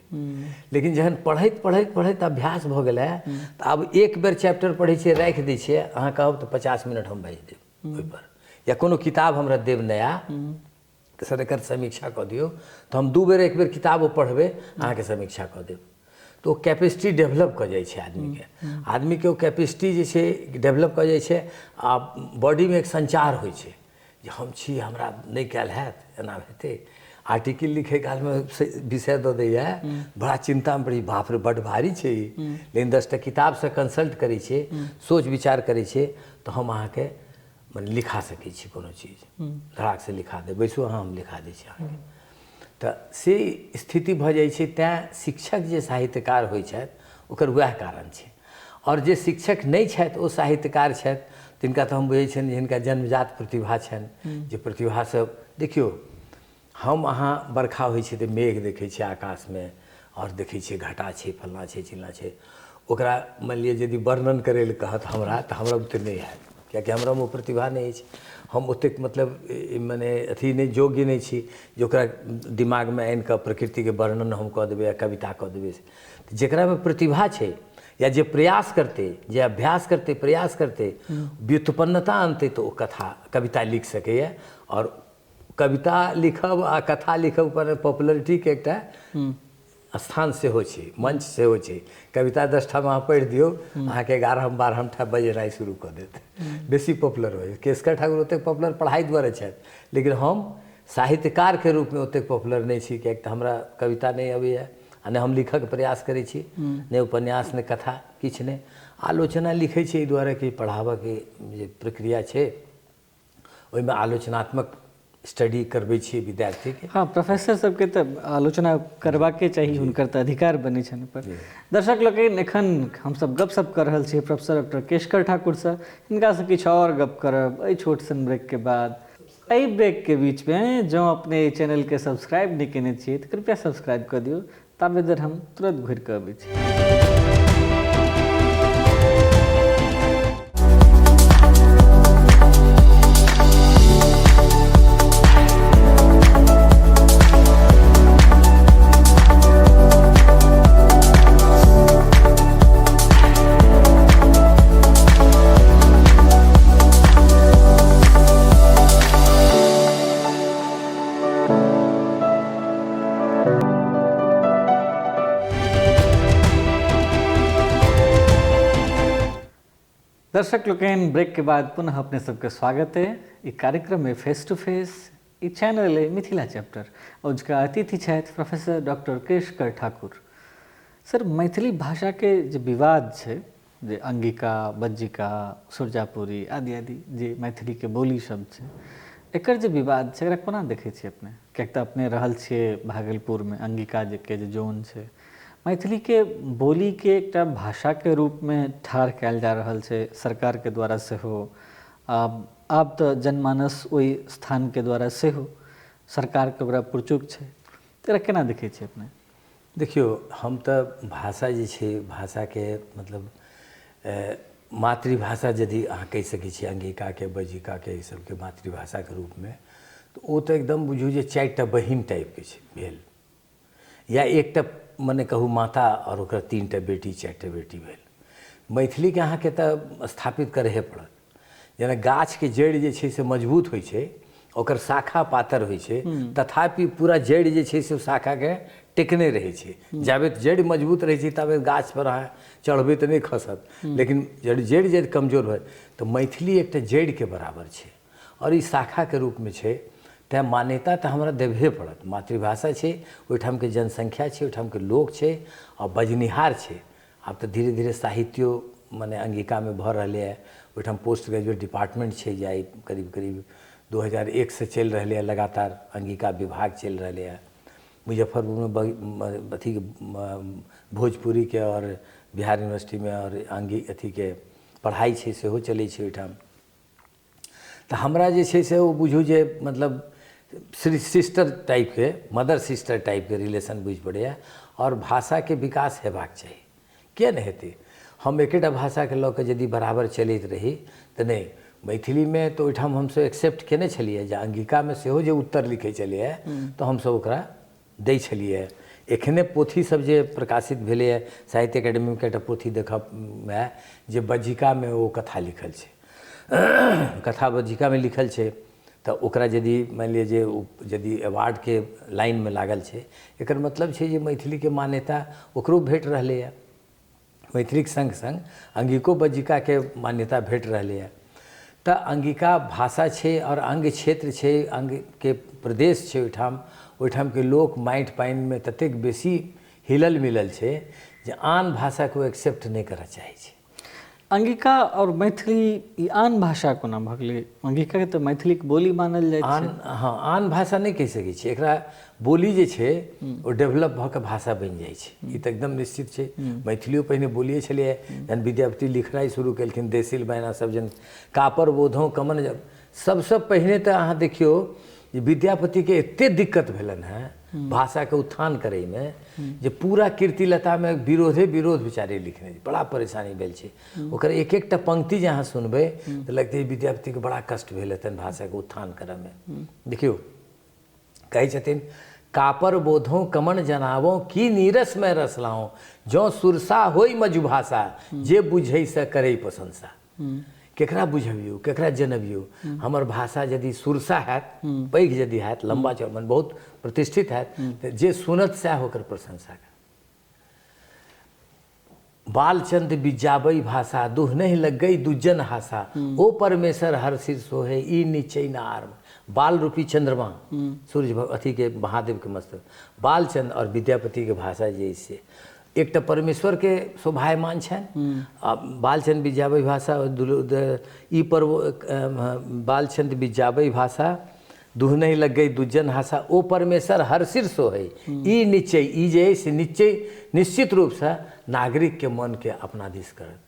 लेकिन जहन पढ़ैत पढ़ैत पढ़ैत अभ्यास भऽ गेलै तऽ आब एक बेर चैप्टर पढ़ै छियै, राखि दै छियै, अहाँ कहब तऽ 50 मिनट हम बाजि देब ओहिपर, या कोनो किताब हमरा देब नया, सर एकर समीक्षा कऽ दियौ, तऽ हम 2 बेर 1 बेर किताब ओ पढ़बै, अहाँके समीक्षा कऽ देब। तऽ ओ कैपेसिटी डेवलप कऽ जाइ छै आदमीके, आदमीके ओ कैपेसिटी जे छै डेवलप कऽ जाइ छै आ बॉडीमे एक संचार होइ छै जे हम छी, हमरा नहि कयल हैत, एना हेतै। आर्टिकल लिखै कालमे विषय दऽ दैए, बड़ा चिन्तामे पड़ी, बाप रे बड्ड भारी छै ई, लेकिन 10 टा किताबसँ कंसल्ट करै छियै, सोच विचार करै छियै, तऽ हम अहाँके मने लिखा सकै छी कोनो चीज, धड़ाकसँ लिखा देब, बैसू अहाँ, हम लिखा दै छी अहाँके। तऽ से स्थिति भऽ जाइ छै। तैँ शिक्षक जे साहित्यकार होइ छथि ओकर वएह कारण छै। आओर जे शिक्षक नहि छथि ओ साहित्यकार छथि, तिनका तऽ हम बुझै छियनि जे हिनका जन्मजात प्रतिभा छनि, जे प्रतिभासँ देखियौ हम अहाँ बरखा होइ छै तऽ मेघ देखै छियै आकाशमे, आओर देखै छियै घटा छै, फल्लाँ छै, चिल्लाँ छै, ओकरा मानि लिअ यदि वर्णन करै लए कहत हमरा तऽ हमरा ओतेक नहि हैत, कियाकि हमरामे ओ प्रतिभा नहि अछि, हम ओतेक मतलब मने अथी नहि, योग्य नहि छी जे ओकरा दिमागमे आनिकऽ प्रकृतिके वर्णन हम कऽ देबै या कविता कऽ देबै। जकरामे प्रतिभा छै या जे प्रयास करतै, जे अभ्यास करतै, प्रयास करतै, व्युत्पन्नता अनतै, तऽ ओ कथा कविता लिख सकैए। आओर कविता लिखब आ कथा लिखब पर पॉपुलरिटीके एकटा स्थान सेहो छै, मंच सेहो छै। कविता 10 ठाम अहाँ पढ़ि दियौ, अहाँके 11 12 ठाम बजेनाइ शुरू कऽ देत, बेसी पॉपुलर होइ। केशकर ठाकुर ओतेक पॉपुलर पढ़ाइ दुआरे छथि, लेकिन हम साहित्यकारके रूपमे ओतेक पॉपुलर नहि छी, कियाकि तऽ हमरा कविता नहि अबैए आ नहि हम लिखऽके प्रयास करै छी, नहि उपन्यास नहि कथा किछु नहि। आलोचना लिखै छी एहि दुआरे कि पढ़ाबऽके जे प्रक्रिया छै ओहिमे आलोचनात्मक स्टडी करबै छियै विद्यार्थीके। हाँ, प्रोफेसर सबके तऽ आलोचना करबाके चाही, हुनकर तऽ अधिकार बनै छनि। पर दर्शक लोकनि, एखन हमसब गपशप कऽ रहल छी प्रोफेसर डॉक्टर केशकर ठाकुरसँ, हिनकासँ किछु आओर गप करब एहि छोट सन ब्रेकके बाद। एहि ब्रेकके बीचमे जँ अपने एहि चैनलके सब्सक्राइब नहि केने छियै तऽ कृपया सब्सक्राइब कऽ दियौ, ताबे देर हम तुरंत घुरि कऽ अबै छी। दर्शक लोकनि, ब्रेक के बाद पुनः अपने सबके स्वागत है। ई कार्यक्रम में फेस टू फेस, ई चैनल है मिथिला चैप्टर, और उसका अतिथि छथि professor doctor Keshkar Thakur. Sir, Maithili भाषा के जे विवाद छै, जे अंगिका, बज्जिका, सुरजापुरी आदि आदि जे मैथिली के बोली शब्द छै, एकर जे विवाद छै एकरा कोना देखै छियै अपने? कियाकि तऽ अपने रहल छियै भागलपुरमे, अंगिका के जे जोन छै, मैथिली के बोली के एकटा भाषा के रूप में ठाढ़ कयल जा रहल छै सरकार के द्वारा सेहो, आब तऽ जनमानस ओहि स्थान के द्वारा सेहो सरकार के ओकरा पुरचुक छै, एकरा केना देखै छियै अपने? देखियौ, हम तऽ भाषा जे छै, भाषाके मतलब मातृभाषा यदि अहाँ कहि सकै छियै अंगिकाके, बज्जिकाके, ई सबके मातृभाषाके रूपमे, तऽ ओ तऽ एकदम बुझू जे 4 टा बहिन टाइपके छै भेल, या एकटा मने कहू माता और ओकर 3 टा बेटी, 4 टा बेटी भेल। मैथिलीके अहाँके तऽ स्थापित करहे पड़त। जेना गाछके जड़ि जे छै से मजबूत होइ छै, ओकर शाखा पातर होइ छै, तथापि पूरा जड़ि जे छै से शाखाके टेकने रहै छै। जाबे जड़ि मजबूत रहै छै ताबे गाछ पर अहाँ चढ़बै तऽ नहि खसत, लेकिन जड़ि यदि कमजोर होय तऽ मैथिली एकटा जड़िके बराबर छै और ई शाखाके रूपमे छै। तैँ मान्यता तऽ हमरा देबहे पड़त। मातृभाषा छै, ओहिठामके जनसंख्या छै, ओहिठामके लोक छै और बजनिहार छै। आब तऽ धीरे धीरे साहित्यो मने अंगिकामे भऽ रहलैए। ओहिठाम पोस्ट ग्रेजुएट डिपार्टमेंट छै जे आइ करीब करीब 2001 से चलि रहलैए, लगातार अंगिका विभाग चलि रहलैए। मुजफ्फरपुरमे अथीके भोजपुरीके आओर बिहार यूनिवर्सिटीमे आओर आङ्गी अथीके पढ़ाइ छै, सेहो चलै छै ओहिठाम। तऽ हमरा जे छै से ओ बुझू जे मतलब सिस्टर टाइपके, मदर सिस्टर टाइपके रिलेशन बुझि पड़ैए। आओर भाषाके विकास हेबाक चाही, किए नहि हेतै? हम एकेटा भाषाके लऽ कऽ यदि बराबर चलैत रही तऽ नहि। मैथिलीमे तऽ ओहिठाम हमसब एक्सेप्ट केने छलियै जे अंगिकामे सेहो जे उत्तर लिखै छलियै तऽ हमसब ओकरा दै छलियै। एखने पोथी सब जे प्रकाशित भेलैए, साहित्य एकेडमीके एकटा पोथी देखबमे जे बज्जिकामे ओ कथा लिखल छै, कथा बज्जिकामे लिखल छै, तऽ ओकरा यदि मानि लिअ जे ओ यदि अवार्डके लाइनमे लागल छै, एकर मतलब छै जे मैथिलीके मान्यता ओकरो भेट रहलैए। मैथिलीके सङ्ग सङ्ग अंगिको बज्जिकाके मान्यता भेट रहलैए। तऽ अंगिका भाषा छै आओर अंग क्षेत्र छै, अंगके प्रदेश छै ओहिठाम, ओहिठामके लोक माटि पानिमे ततेक बेसी हिलल मिलल छै जे आन भाषाके ओ एक्सेप्ट नहि करऽ चाहै छै। अंगिका आओर मैथिली ई आन भाषा कोना भऽ गेलै? अंगिकाके तऽ मैथिलीके बोली मानल जाइ छै। हँ, आन भाषा नहि कहि सकै छी, एकरा बोली जे छै ओ डेवलप भऽ कऽ भाषा बनि जाइ छै, ई तऽ एकदम निश्चित छै। मैथिलियो पहिने बोलिए छलैए, जहन विद्यापति लिखनाइ शुरू केलखिन देसिल बयाना सब जन कापर बोधो कमन, सबसँ पहिने तऽ अहाँ देखियौ जे विद्यापतिके एते दिक्कत भेलनि हेँ भाषाके उत्थान करैमे जे पूरा कीर्तिलतामे विरोधे विरोध बेचारे लिखने, बड़ा परेशानी भेल छै। ओकर एक एकटा पंक्ति जे अहाँ सुनबै तऽ लगतै विद्यापतिके बड़ा कष्ट भेल हेतनि भाषाके उत्थान करऽमे। देखियौ कहै छथिन, कापर बोधो कमन जनाबो की नीरस में रस लाओ, जँ सुरसा होई मजुभाषा जे बुझै से करै प्रशंसा। केकरा बुझबियौ, केकरा जनबियौ? हमर भाषा यदि सुरसा हैत, पैघ यदि हैत, लम्बा चौड़ा बहुत प्रतिष्ठित हैत, तऽ जे सुनत सएह ओकर प्रशंसा करत। बालचंद बिजाबै भाषा दुह नहीं लग गई दुज्जन हासा, ओ परमेश्वर हर सिर सोहे ई निचय न आर्म। बाल रूपी चंद्रमा सूर्य अथी के महादेव के मस्तक, बालचंद और विद्यापति के भाषा जे से एकटा परमेश्वर के शोभायमान छनि। आ बालचंद बिजाबै भाषा ई पर्व बालचंद बिजाबै भाषा दुह नहीं लग गई दुज्जन हासा, ओ परमेश्वर हर सिर सोहे ई निश्चय, ई जे से निश्चय निश्चित रूपसँ नागरिकके मनके अपना दिस करत।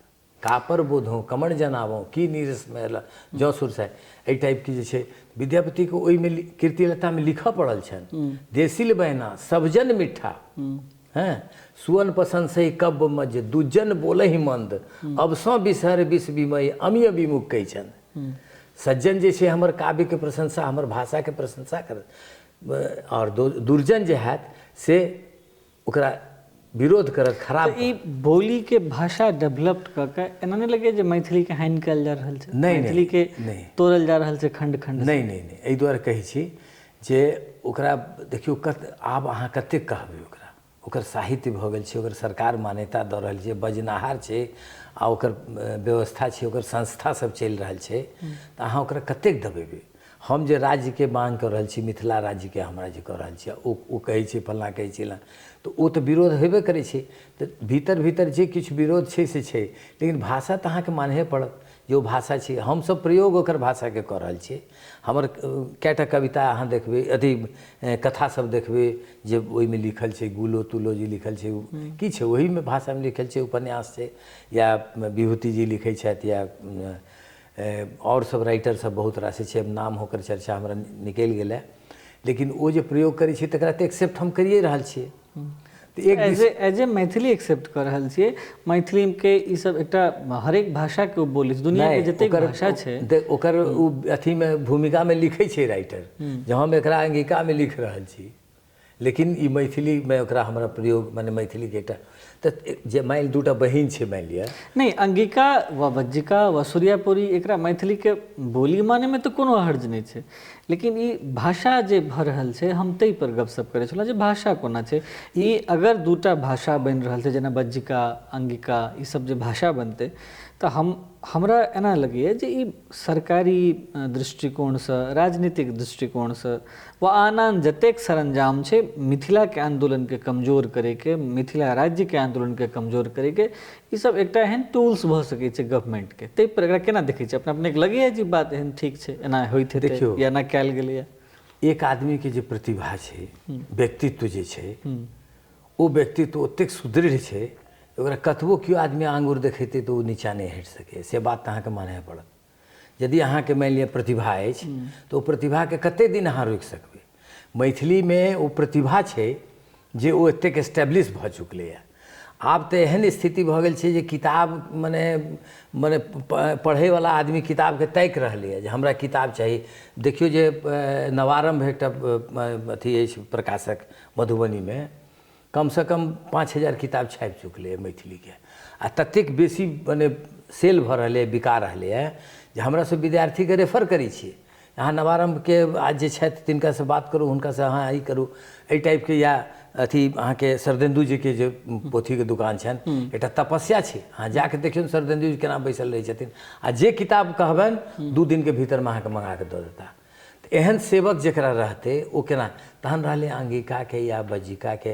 कापर बोधो कमण जनाबो की नीरस में जँ सुरसा, एहि टाइपके जे छै विद्यापतिके ओहिमे कीर्तिलतामे लिखऽ पड़ल छनि। देसिल बहना सबजन मिठा हैं सुअन पसंद से कब मज दुज्जन बोले ही मंद, अब सँ बिसहर विष विमय अमिय विमुख कहै छनि। सज्जन जे छै हमर काव्यके प्रशंसा, हमर भाषाके प्रशंसा करत, आओर दुर्जन जे हैत से ओकरा विरोध करत, खराब। ई बोली के भाषा डेवलप कऽ के एना नहि लगैए जे मैथिलीके हानि कयल जा रहल छै, मैथिली के तोड़ल जा रहल छै खण्ड खण्ड? नहि नहि नहि, एहि दुआरे कहै छी जे ओकरा देखियौ आब अहाँ कतेक कहबै ओकरा, ओकर साहित्य भऽ गेल छै, ओकर सरकार मान्यता दऽ रहल छै, बजनाहार छै, आ ओकर व्यवस्था छै, ओकर संस्था सब चलि रहल छै, तऽ अहाँ ओकरा कतेक दबेबै? हम जे राज्यके माँग कऽ रहल छी, मिथिला राज्यके हमरा जे कऽ रहल छी, ओ कहै छै फल्लाँ कहै छै चिल्लाँ, तऽ ओ तऽ विरोध हेबे करै छै। तऽ भीतर भीतर जे किछु विरोध छै से छै, लेकिन भाषा तऽ अहाँके मानहे पड़त जे ओ भाषा छै। हमसब प्रयोग ओकर भाषाके कऽ रहल छियै। हमर कएटा कविता अहाँ देखबै, अथी कथा सब देखबै जे ओहिमे लिखल छै, गुलो तुलो जे लिखल छै की छै ओहिमे भाषामे लिखल छै, उपन्यास छै, या विभूति जी लिखै छथि, या आओर सब राइटर सब बहुत रास छै, नाम होकर चर्चा हमरा निकलि गेलै, लेकिन ओ जे प्रयोग करै छै तकरा तऽ एक्सेप्ट हम करिए रहल छियै। तऽ एक एज ए मैथिली एक्सेप्ट कऽ रहल छियै, मैथिलीके ई सब एकटा हरेक भाषाके ओ बोली छै, दुनियाके जतेक भाषा छै ओकर ओ अथीमे भूमिकामे लिखै छै राइटर जे हम एकरा अंगिकामे लिख रहल छी, लेकिन ई मैथिलीमे ओकरा हमरा प्रयोग माने मैथिलीके एकटा तऽ जे मानि दूटा बहिन छै मानि लिअ, नहि अंगिका वा बज्जिका वा सूर्यापुरी एकरा मैथिलीके बोली मानैमे तऽ कोनो हर्ज नहि छै, लेकिन ई भाषा जे भऽ रहल छै हम ताहि पर गपशप करै छलहुँ जे भाषा कोना छै। ई अगर दूटा भाषा बनि रहल छै जेना बज्जिका अंगिका ई सब जे भाषा बनतै तऽ हमरा एना लगैए जे ई सरकारी दृष्टिकोणसँ, राजनीतिक दृष्टिकोणसँ वा आन आन जतेक सरंजाम छै मिथिलाके आन्दोलनके कमजोर करैके, मिथिला राज्यके आन्दोलनके कमजोर करैके, ई सब एकटा एहन टूल्स भऽ सकै छै गवर्नमेंटके। ताहि पर एकरा केना देखै छै अपना? अपनेके लगैए जे बात एहन ठीक छै, एना होइत हेतै या एना कयल गेलैए? एक आदमीके जे प्रतिभा छै, व्यक्तित्व जे छै, ओ व्यक्तित्व ओतेक सुदृढ़ छै ओकरा कतबो केओ आदमी आङ्गुर देखेतै तऽ ओ नीचाँ नहि हटि सकैए, से बात तऽ अहाँके मानहे पड़त। यदि अहाँके मानि लिअ प्रतिभा अछि तऽ ओ प्रतिभाके कतेक दिन अहाँ रोकि सकबै? मैथिलीमे ओ प्रतिभा छै जे ओ एतेक एस्टेब्लिश भऽ चुकलैए। आब तऽ एहन स्थिति भऽ गेल छै जे किताब मने मने पढ़ैवला आदमी किताबके ताकि रहलैए जे हमरा किताब चाही। देखियौ जे नवारम्भ एकटा अथी अछि प्रकाशक मधुबनीमे, कमसँ कम 5000 किताब छापि चुकलैए मैथिलीके, आ ततेक बेसी मने सेल भऽ रहलैए, बिका रहलैए जे हमरा सब विद्यार्थीके रेफर करै छियै, अहाँ नवारम्भके आज जे छथि तिनकासँ बात करू, हुनकासँ अहाँ ई करू, एहि टाइपके। या अथी अहाँके शरदेन्दु जीके जे पोथीके दुकान छनि, एकटा तपस्या छै, अहाँ जाके देखियौ शरदेन्दु जी केना बैसल रहै छथिन, आ जे किताब कहबनि 2 दिनके भीतरमे अहाँके मँगाके दऽ देता। तऽ एहन सेवक जकरा रहतै ओ केना? तहन रहलै अंगिकाके या बज्जिकाके,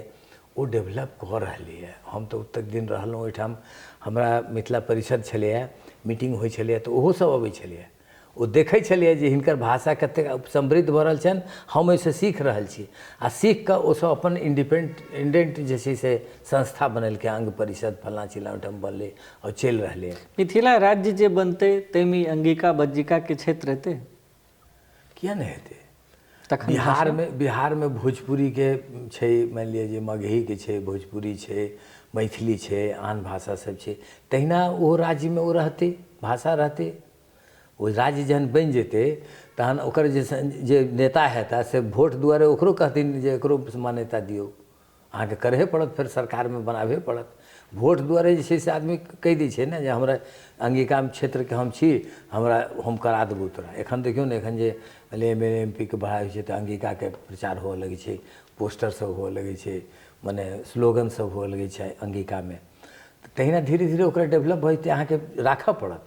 ओ डेवलप कऽ रहलैए। हम तऽ ओतेक दिन रहलहुँ ओहिठाम, हमरा मिथिला परिषद छलैए, मीटिंग होइ छलैए तऽ ओहो सब अबै छलैए, ओ देखै छलैए जे हिनकर भाषा कतेक समृद्ध भऽ रहल छनि, हम ओहिसँ सीख रहल छी, आ सीख कऽ ओसभ अपन इंडिपेंडेंट जे छै से संस्था बनेलकै, अंग परिषद फल्लाँ चिल्लाँ ओहिठाम बनलै आओर चलि रहलैए। मिथिला राज्य जे बनतै ताहिमे अंगिका बज्जिकाके क्षेत्र हेतै? किया नहि हेतै? तखन बिहारमे भोजपुरीके छै, मानि लिअ जे मगहीके छै, भोजपुरी छै, मैथिली छै, आन भाषा सब छै, तहिना ओहो राज्यमे ओ रहतै, भाषा रहतै। ओ राज्य जहन बनि जेतै तहन ओकर जे नेता हेता से वोट दुआरे ओकरो कहथिन जे एकरो मान्यता दियौ, अहाँके करहे पड़त, फेर सरकारमे बनाबहे पड़त। वोट दुआरे जे छै से आदमी कहि दै छै ने जे हमरा अंगिका क्षेत्रके हम छी, हमरा हम करा देबौ तोरा। एखन देखियौ ने, एखन जे M L M पी के बढ़ाइ होइ छै तऽ अंगिकाके प्रचार हुअ लगै छै, पोस्टर सब हुअ लगै छै, मने स्लोगन सब हुअ लगै छै अंगिकामे। तहिना धीरे धीरे ओकरा डेवलप भऽ जेतै, अहाँके राखऽ पड़त।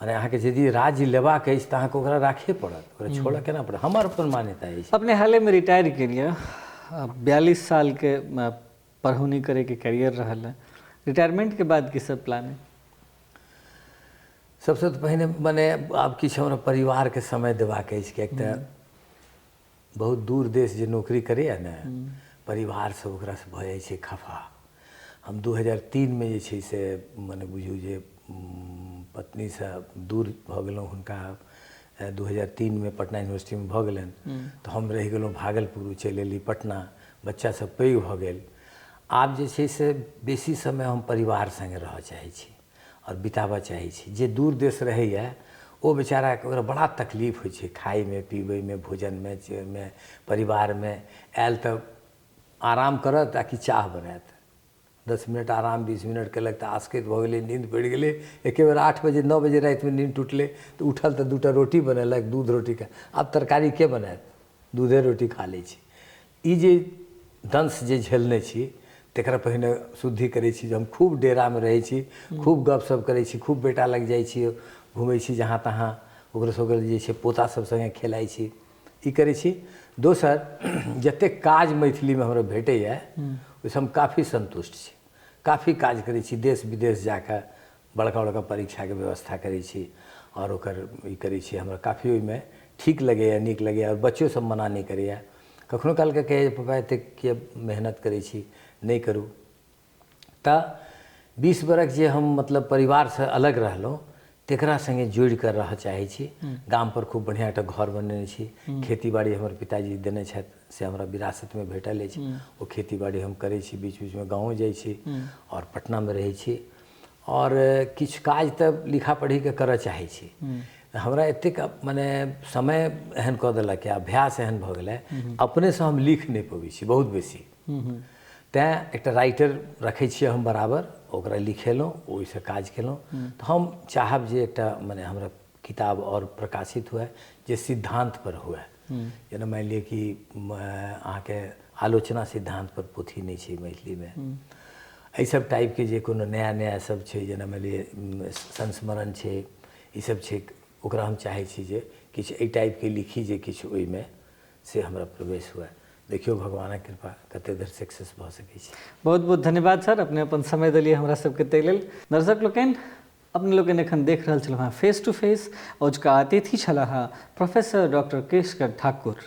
मने अहाँके यदि राज्य लेबाक अछि तऽ अहाँके ओकरा राखहे पड़त, ओकरा छोड़ऽ केना पड़त? हमर अपन मान्यता अछि। अपने हालेमे रिटायर केलियै, 42 सालके पढ़ौनी करैके करियर रहल है, रिटायरमेंटके बाद की सब प्लान है? सबसँ तऽ पहिने मने आब किछु हमरा परिवारके समय देबाक अछि, किएक तऽ बहुत दूर देश जे नौकरी करैए ने, परिवार सब ओकरासँ भऽ जाइ छै खफा। हम 2003मे जे छै से मने बुझू जे पत्नीसँ दूर भऽ गेलहुँ, हुनका 2003मे पटना यूनिवर्सिटीमे भऽ गेलनि तऽ हम रहि गेलहुँ भागलपुर, चलि एली पटना, बच्चा सब पैघ भऽ गेल। आब जे छै से बेसी समय हम परिवार सङ्गे रहऽ चाहै छी आओर बिताबऽ चाहै छी। जे दूर देश रहैए ओ बेचाराके ओकरा बड़ा तकलीफ होइ छै, खाइमे, पीबैमे, भोजनमे, मे, परिवारमे। आयल तऽ आराम करत आ कि चाह बनायत, 10 मिनट आराम 20 मिनट केलक तऽ आसकैत भऽ गेलै, नींद पड़ि गेलै, एके बेर 8 बजे 9 बजे रातिमे नींद टूटलै तऽ उठल तऽ 2टा रोटी बनेलक, दूध रोटीके। आब तरकारी के बनायत, दूधे रोटी खा लै छी। ई जे दंश जे झेलने छी तकरा पहिने शुद्धि करै छी जे हम खूब डेरामे रहै छी, खूब गपशप करै छी, खूब बेटा लग जाइ छी, घुमै छी जहाँ तहाँ, ओकरो सबके जे छै पोता सब सङ्गे खेलाइ छी, ई करै छी। दोसर, जतेक काज मैथिलीमे हमरा भेटैए ओहिसँ हम काफी सन्तुष्ट छी, काफी काज करै छी, देश विदेश जाकऽ बड़का बड़का परीक्षाके व्यवस्था करै छी आओर ओकर ई करै छी, हमरा काफी ओहिमे ठीक लगैए, नीक लगैए। आओर बच्चो सब मना नहि करैए, कखनो कालके कहैए पापा एतेक किए मेहनत करै छी, नहि करू। तऽ 20 बरख जे हम मतलब परिवारसँ अलग रहलहुँ तकरा सङ्गे जोड़िकऽ रहऽ चाहै छी। गामपर खूब बढ़िआँ एकटा घर बनेने छी, खेतीबाड़ी हमर पिताजी देने छथि से हमरा विरासतमे भेटल अछि, ओ खेतीबाड़ी हम करै छी, बीच बीचमे गाँवो जाइ छी आओर पटनामे रहै छी आओर किछु काज तऽ लिखा पढ़ीके करऽ चाहै छी। हमरा एतेक मने समय एहन कऽ देलक, अभ्यास एहन भऽ गेलै, अपनेसँ हम लिख नहि पबै छी बहुत बेसी, तैँ एकटा राइटर रखै छियै हम बराबर, ओकरा लिखेलहुँ, ओहिसँ काज केलहुँ। तऽ हम चाहब जे एकटा मने हमरा किताब आओर प्रकाशित हुए जे सिद्धान्तपर हुए, जेना मानि लिअ कि अहाँके आलोचना सिद्धान्तपर पोथी नहि छै मैथिलीमे, एहि सब टाइपके जे कोनो नया नया सब छै, जेना मानि लिअ संस्मरण छै, ई सब छै, ओकरा हम चाहै छी जे किछु एहि टाइपके लिखी जे किछु ओहिमे से हमरा प्रवेश हुए। देखियौ भगवानक कृपा कते धरि सक्सेस भऽ सकै छै। बहुत बहुत धन्यवाद सर, अपने अपन समय देलियै हमरा सबके ताहि लेल। दर्शक लोकनि, अपने लोकनि एखन देख रहल छलहुँ हँ फेस टू फेस, अजुका अतिथि छलाह प्रोफेसर डॉक्टर केशकर ठाकुर।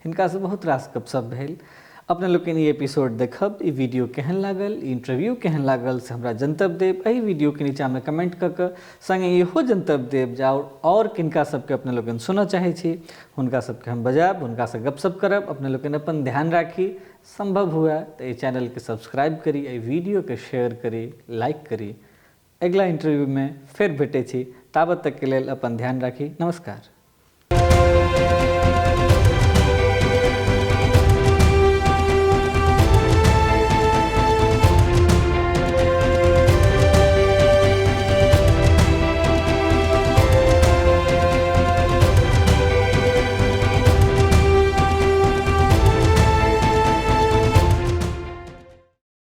हिनकासँ बहुत रास गपशप भेल। अपने लोकनि ई एपिसोड देखब, ई वीडियो केहन लागल, ई इंटरव्यू केहन लागल से हमरा जनतब देब एहि वीडियोके नीचाँमे कमेंट कऽ कऽ। सङ्गे इहो जनतब देब जे आओर किनका सबके अपने लोकनि सुनऽ चाहै छी, हुनका सबके हम बजायब, हुनकासँ गपशप करब। अपने लोकनि अपन ध्यान राखी, संभव हुए तऽ एहि चैनलके सब्सक्राइब करी, एहि वीडियोके शेयर करी, लाइक करी। अगिला इंटरव्यूमे फेर भेटै छी, ताबत तकके लेल अपन ध्यान राखी। नमस्कार।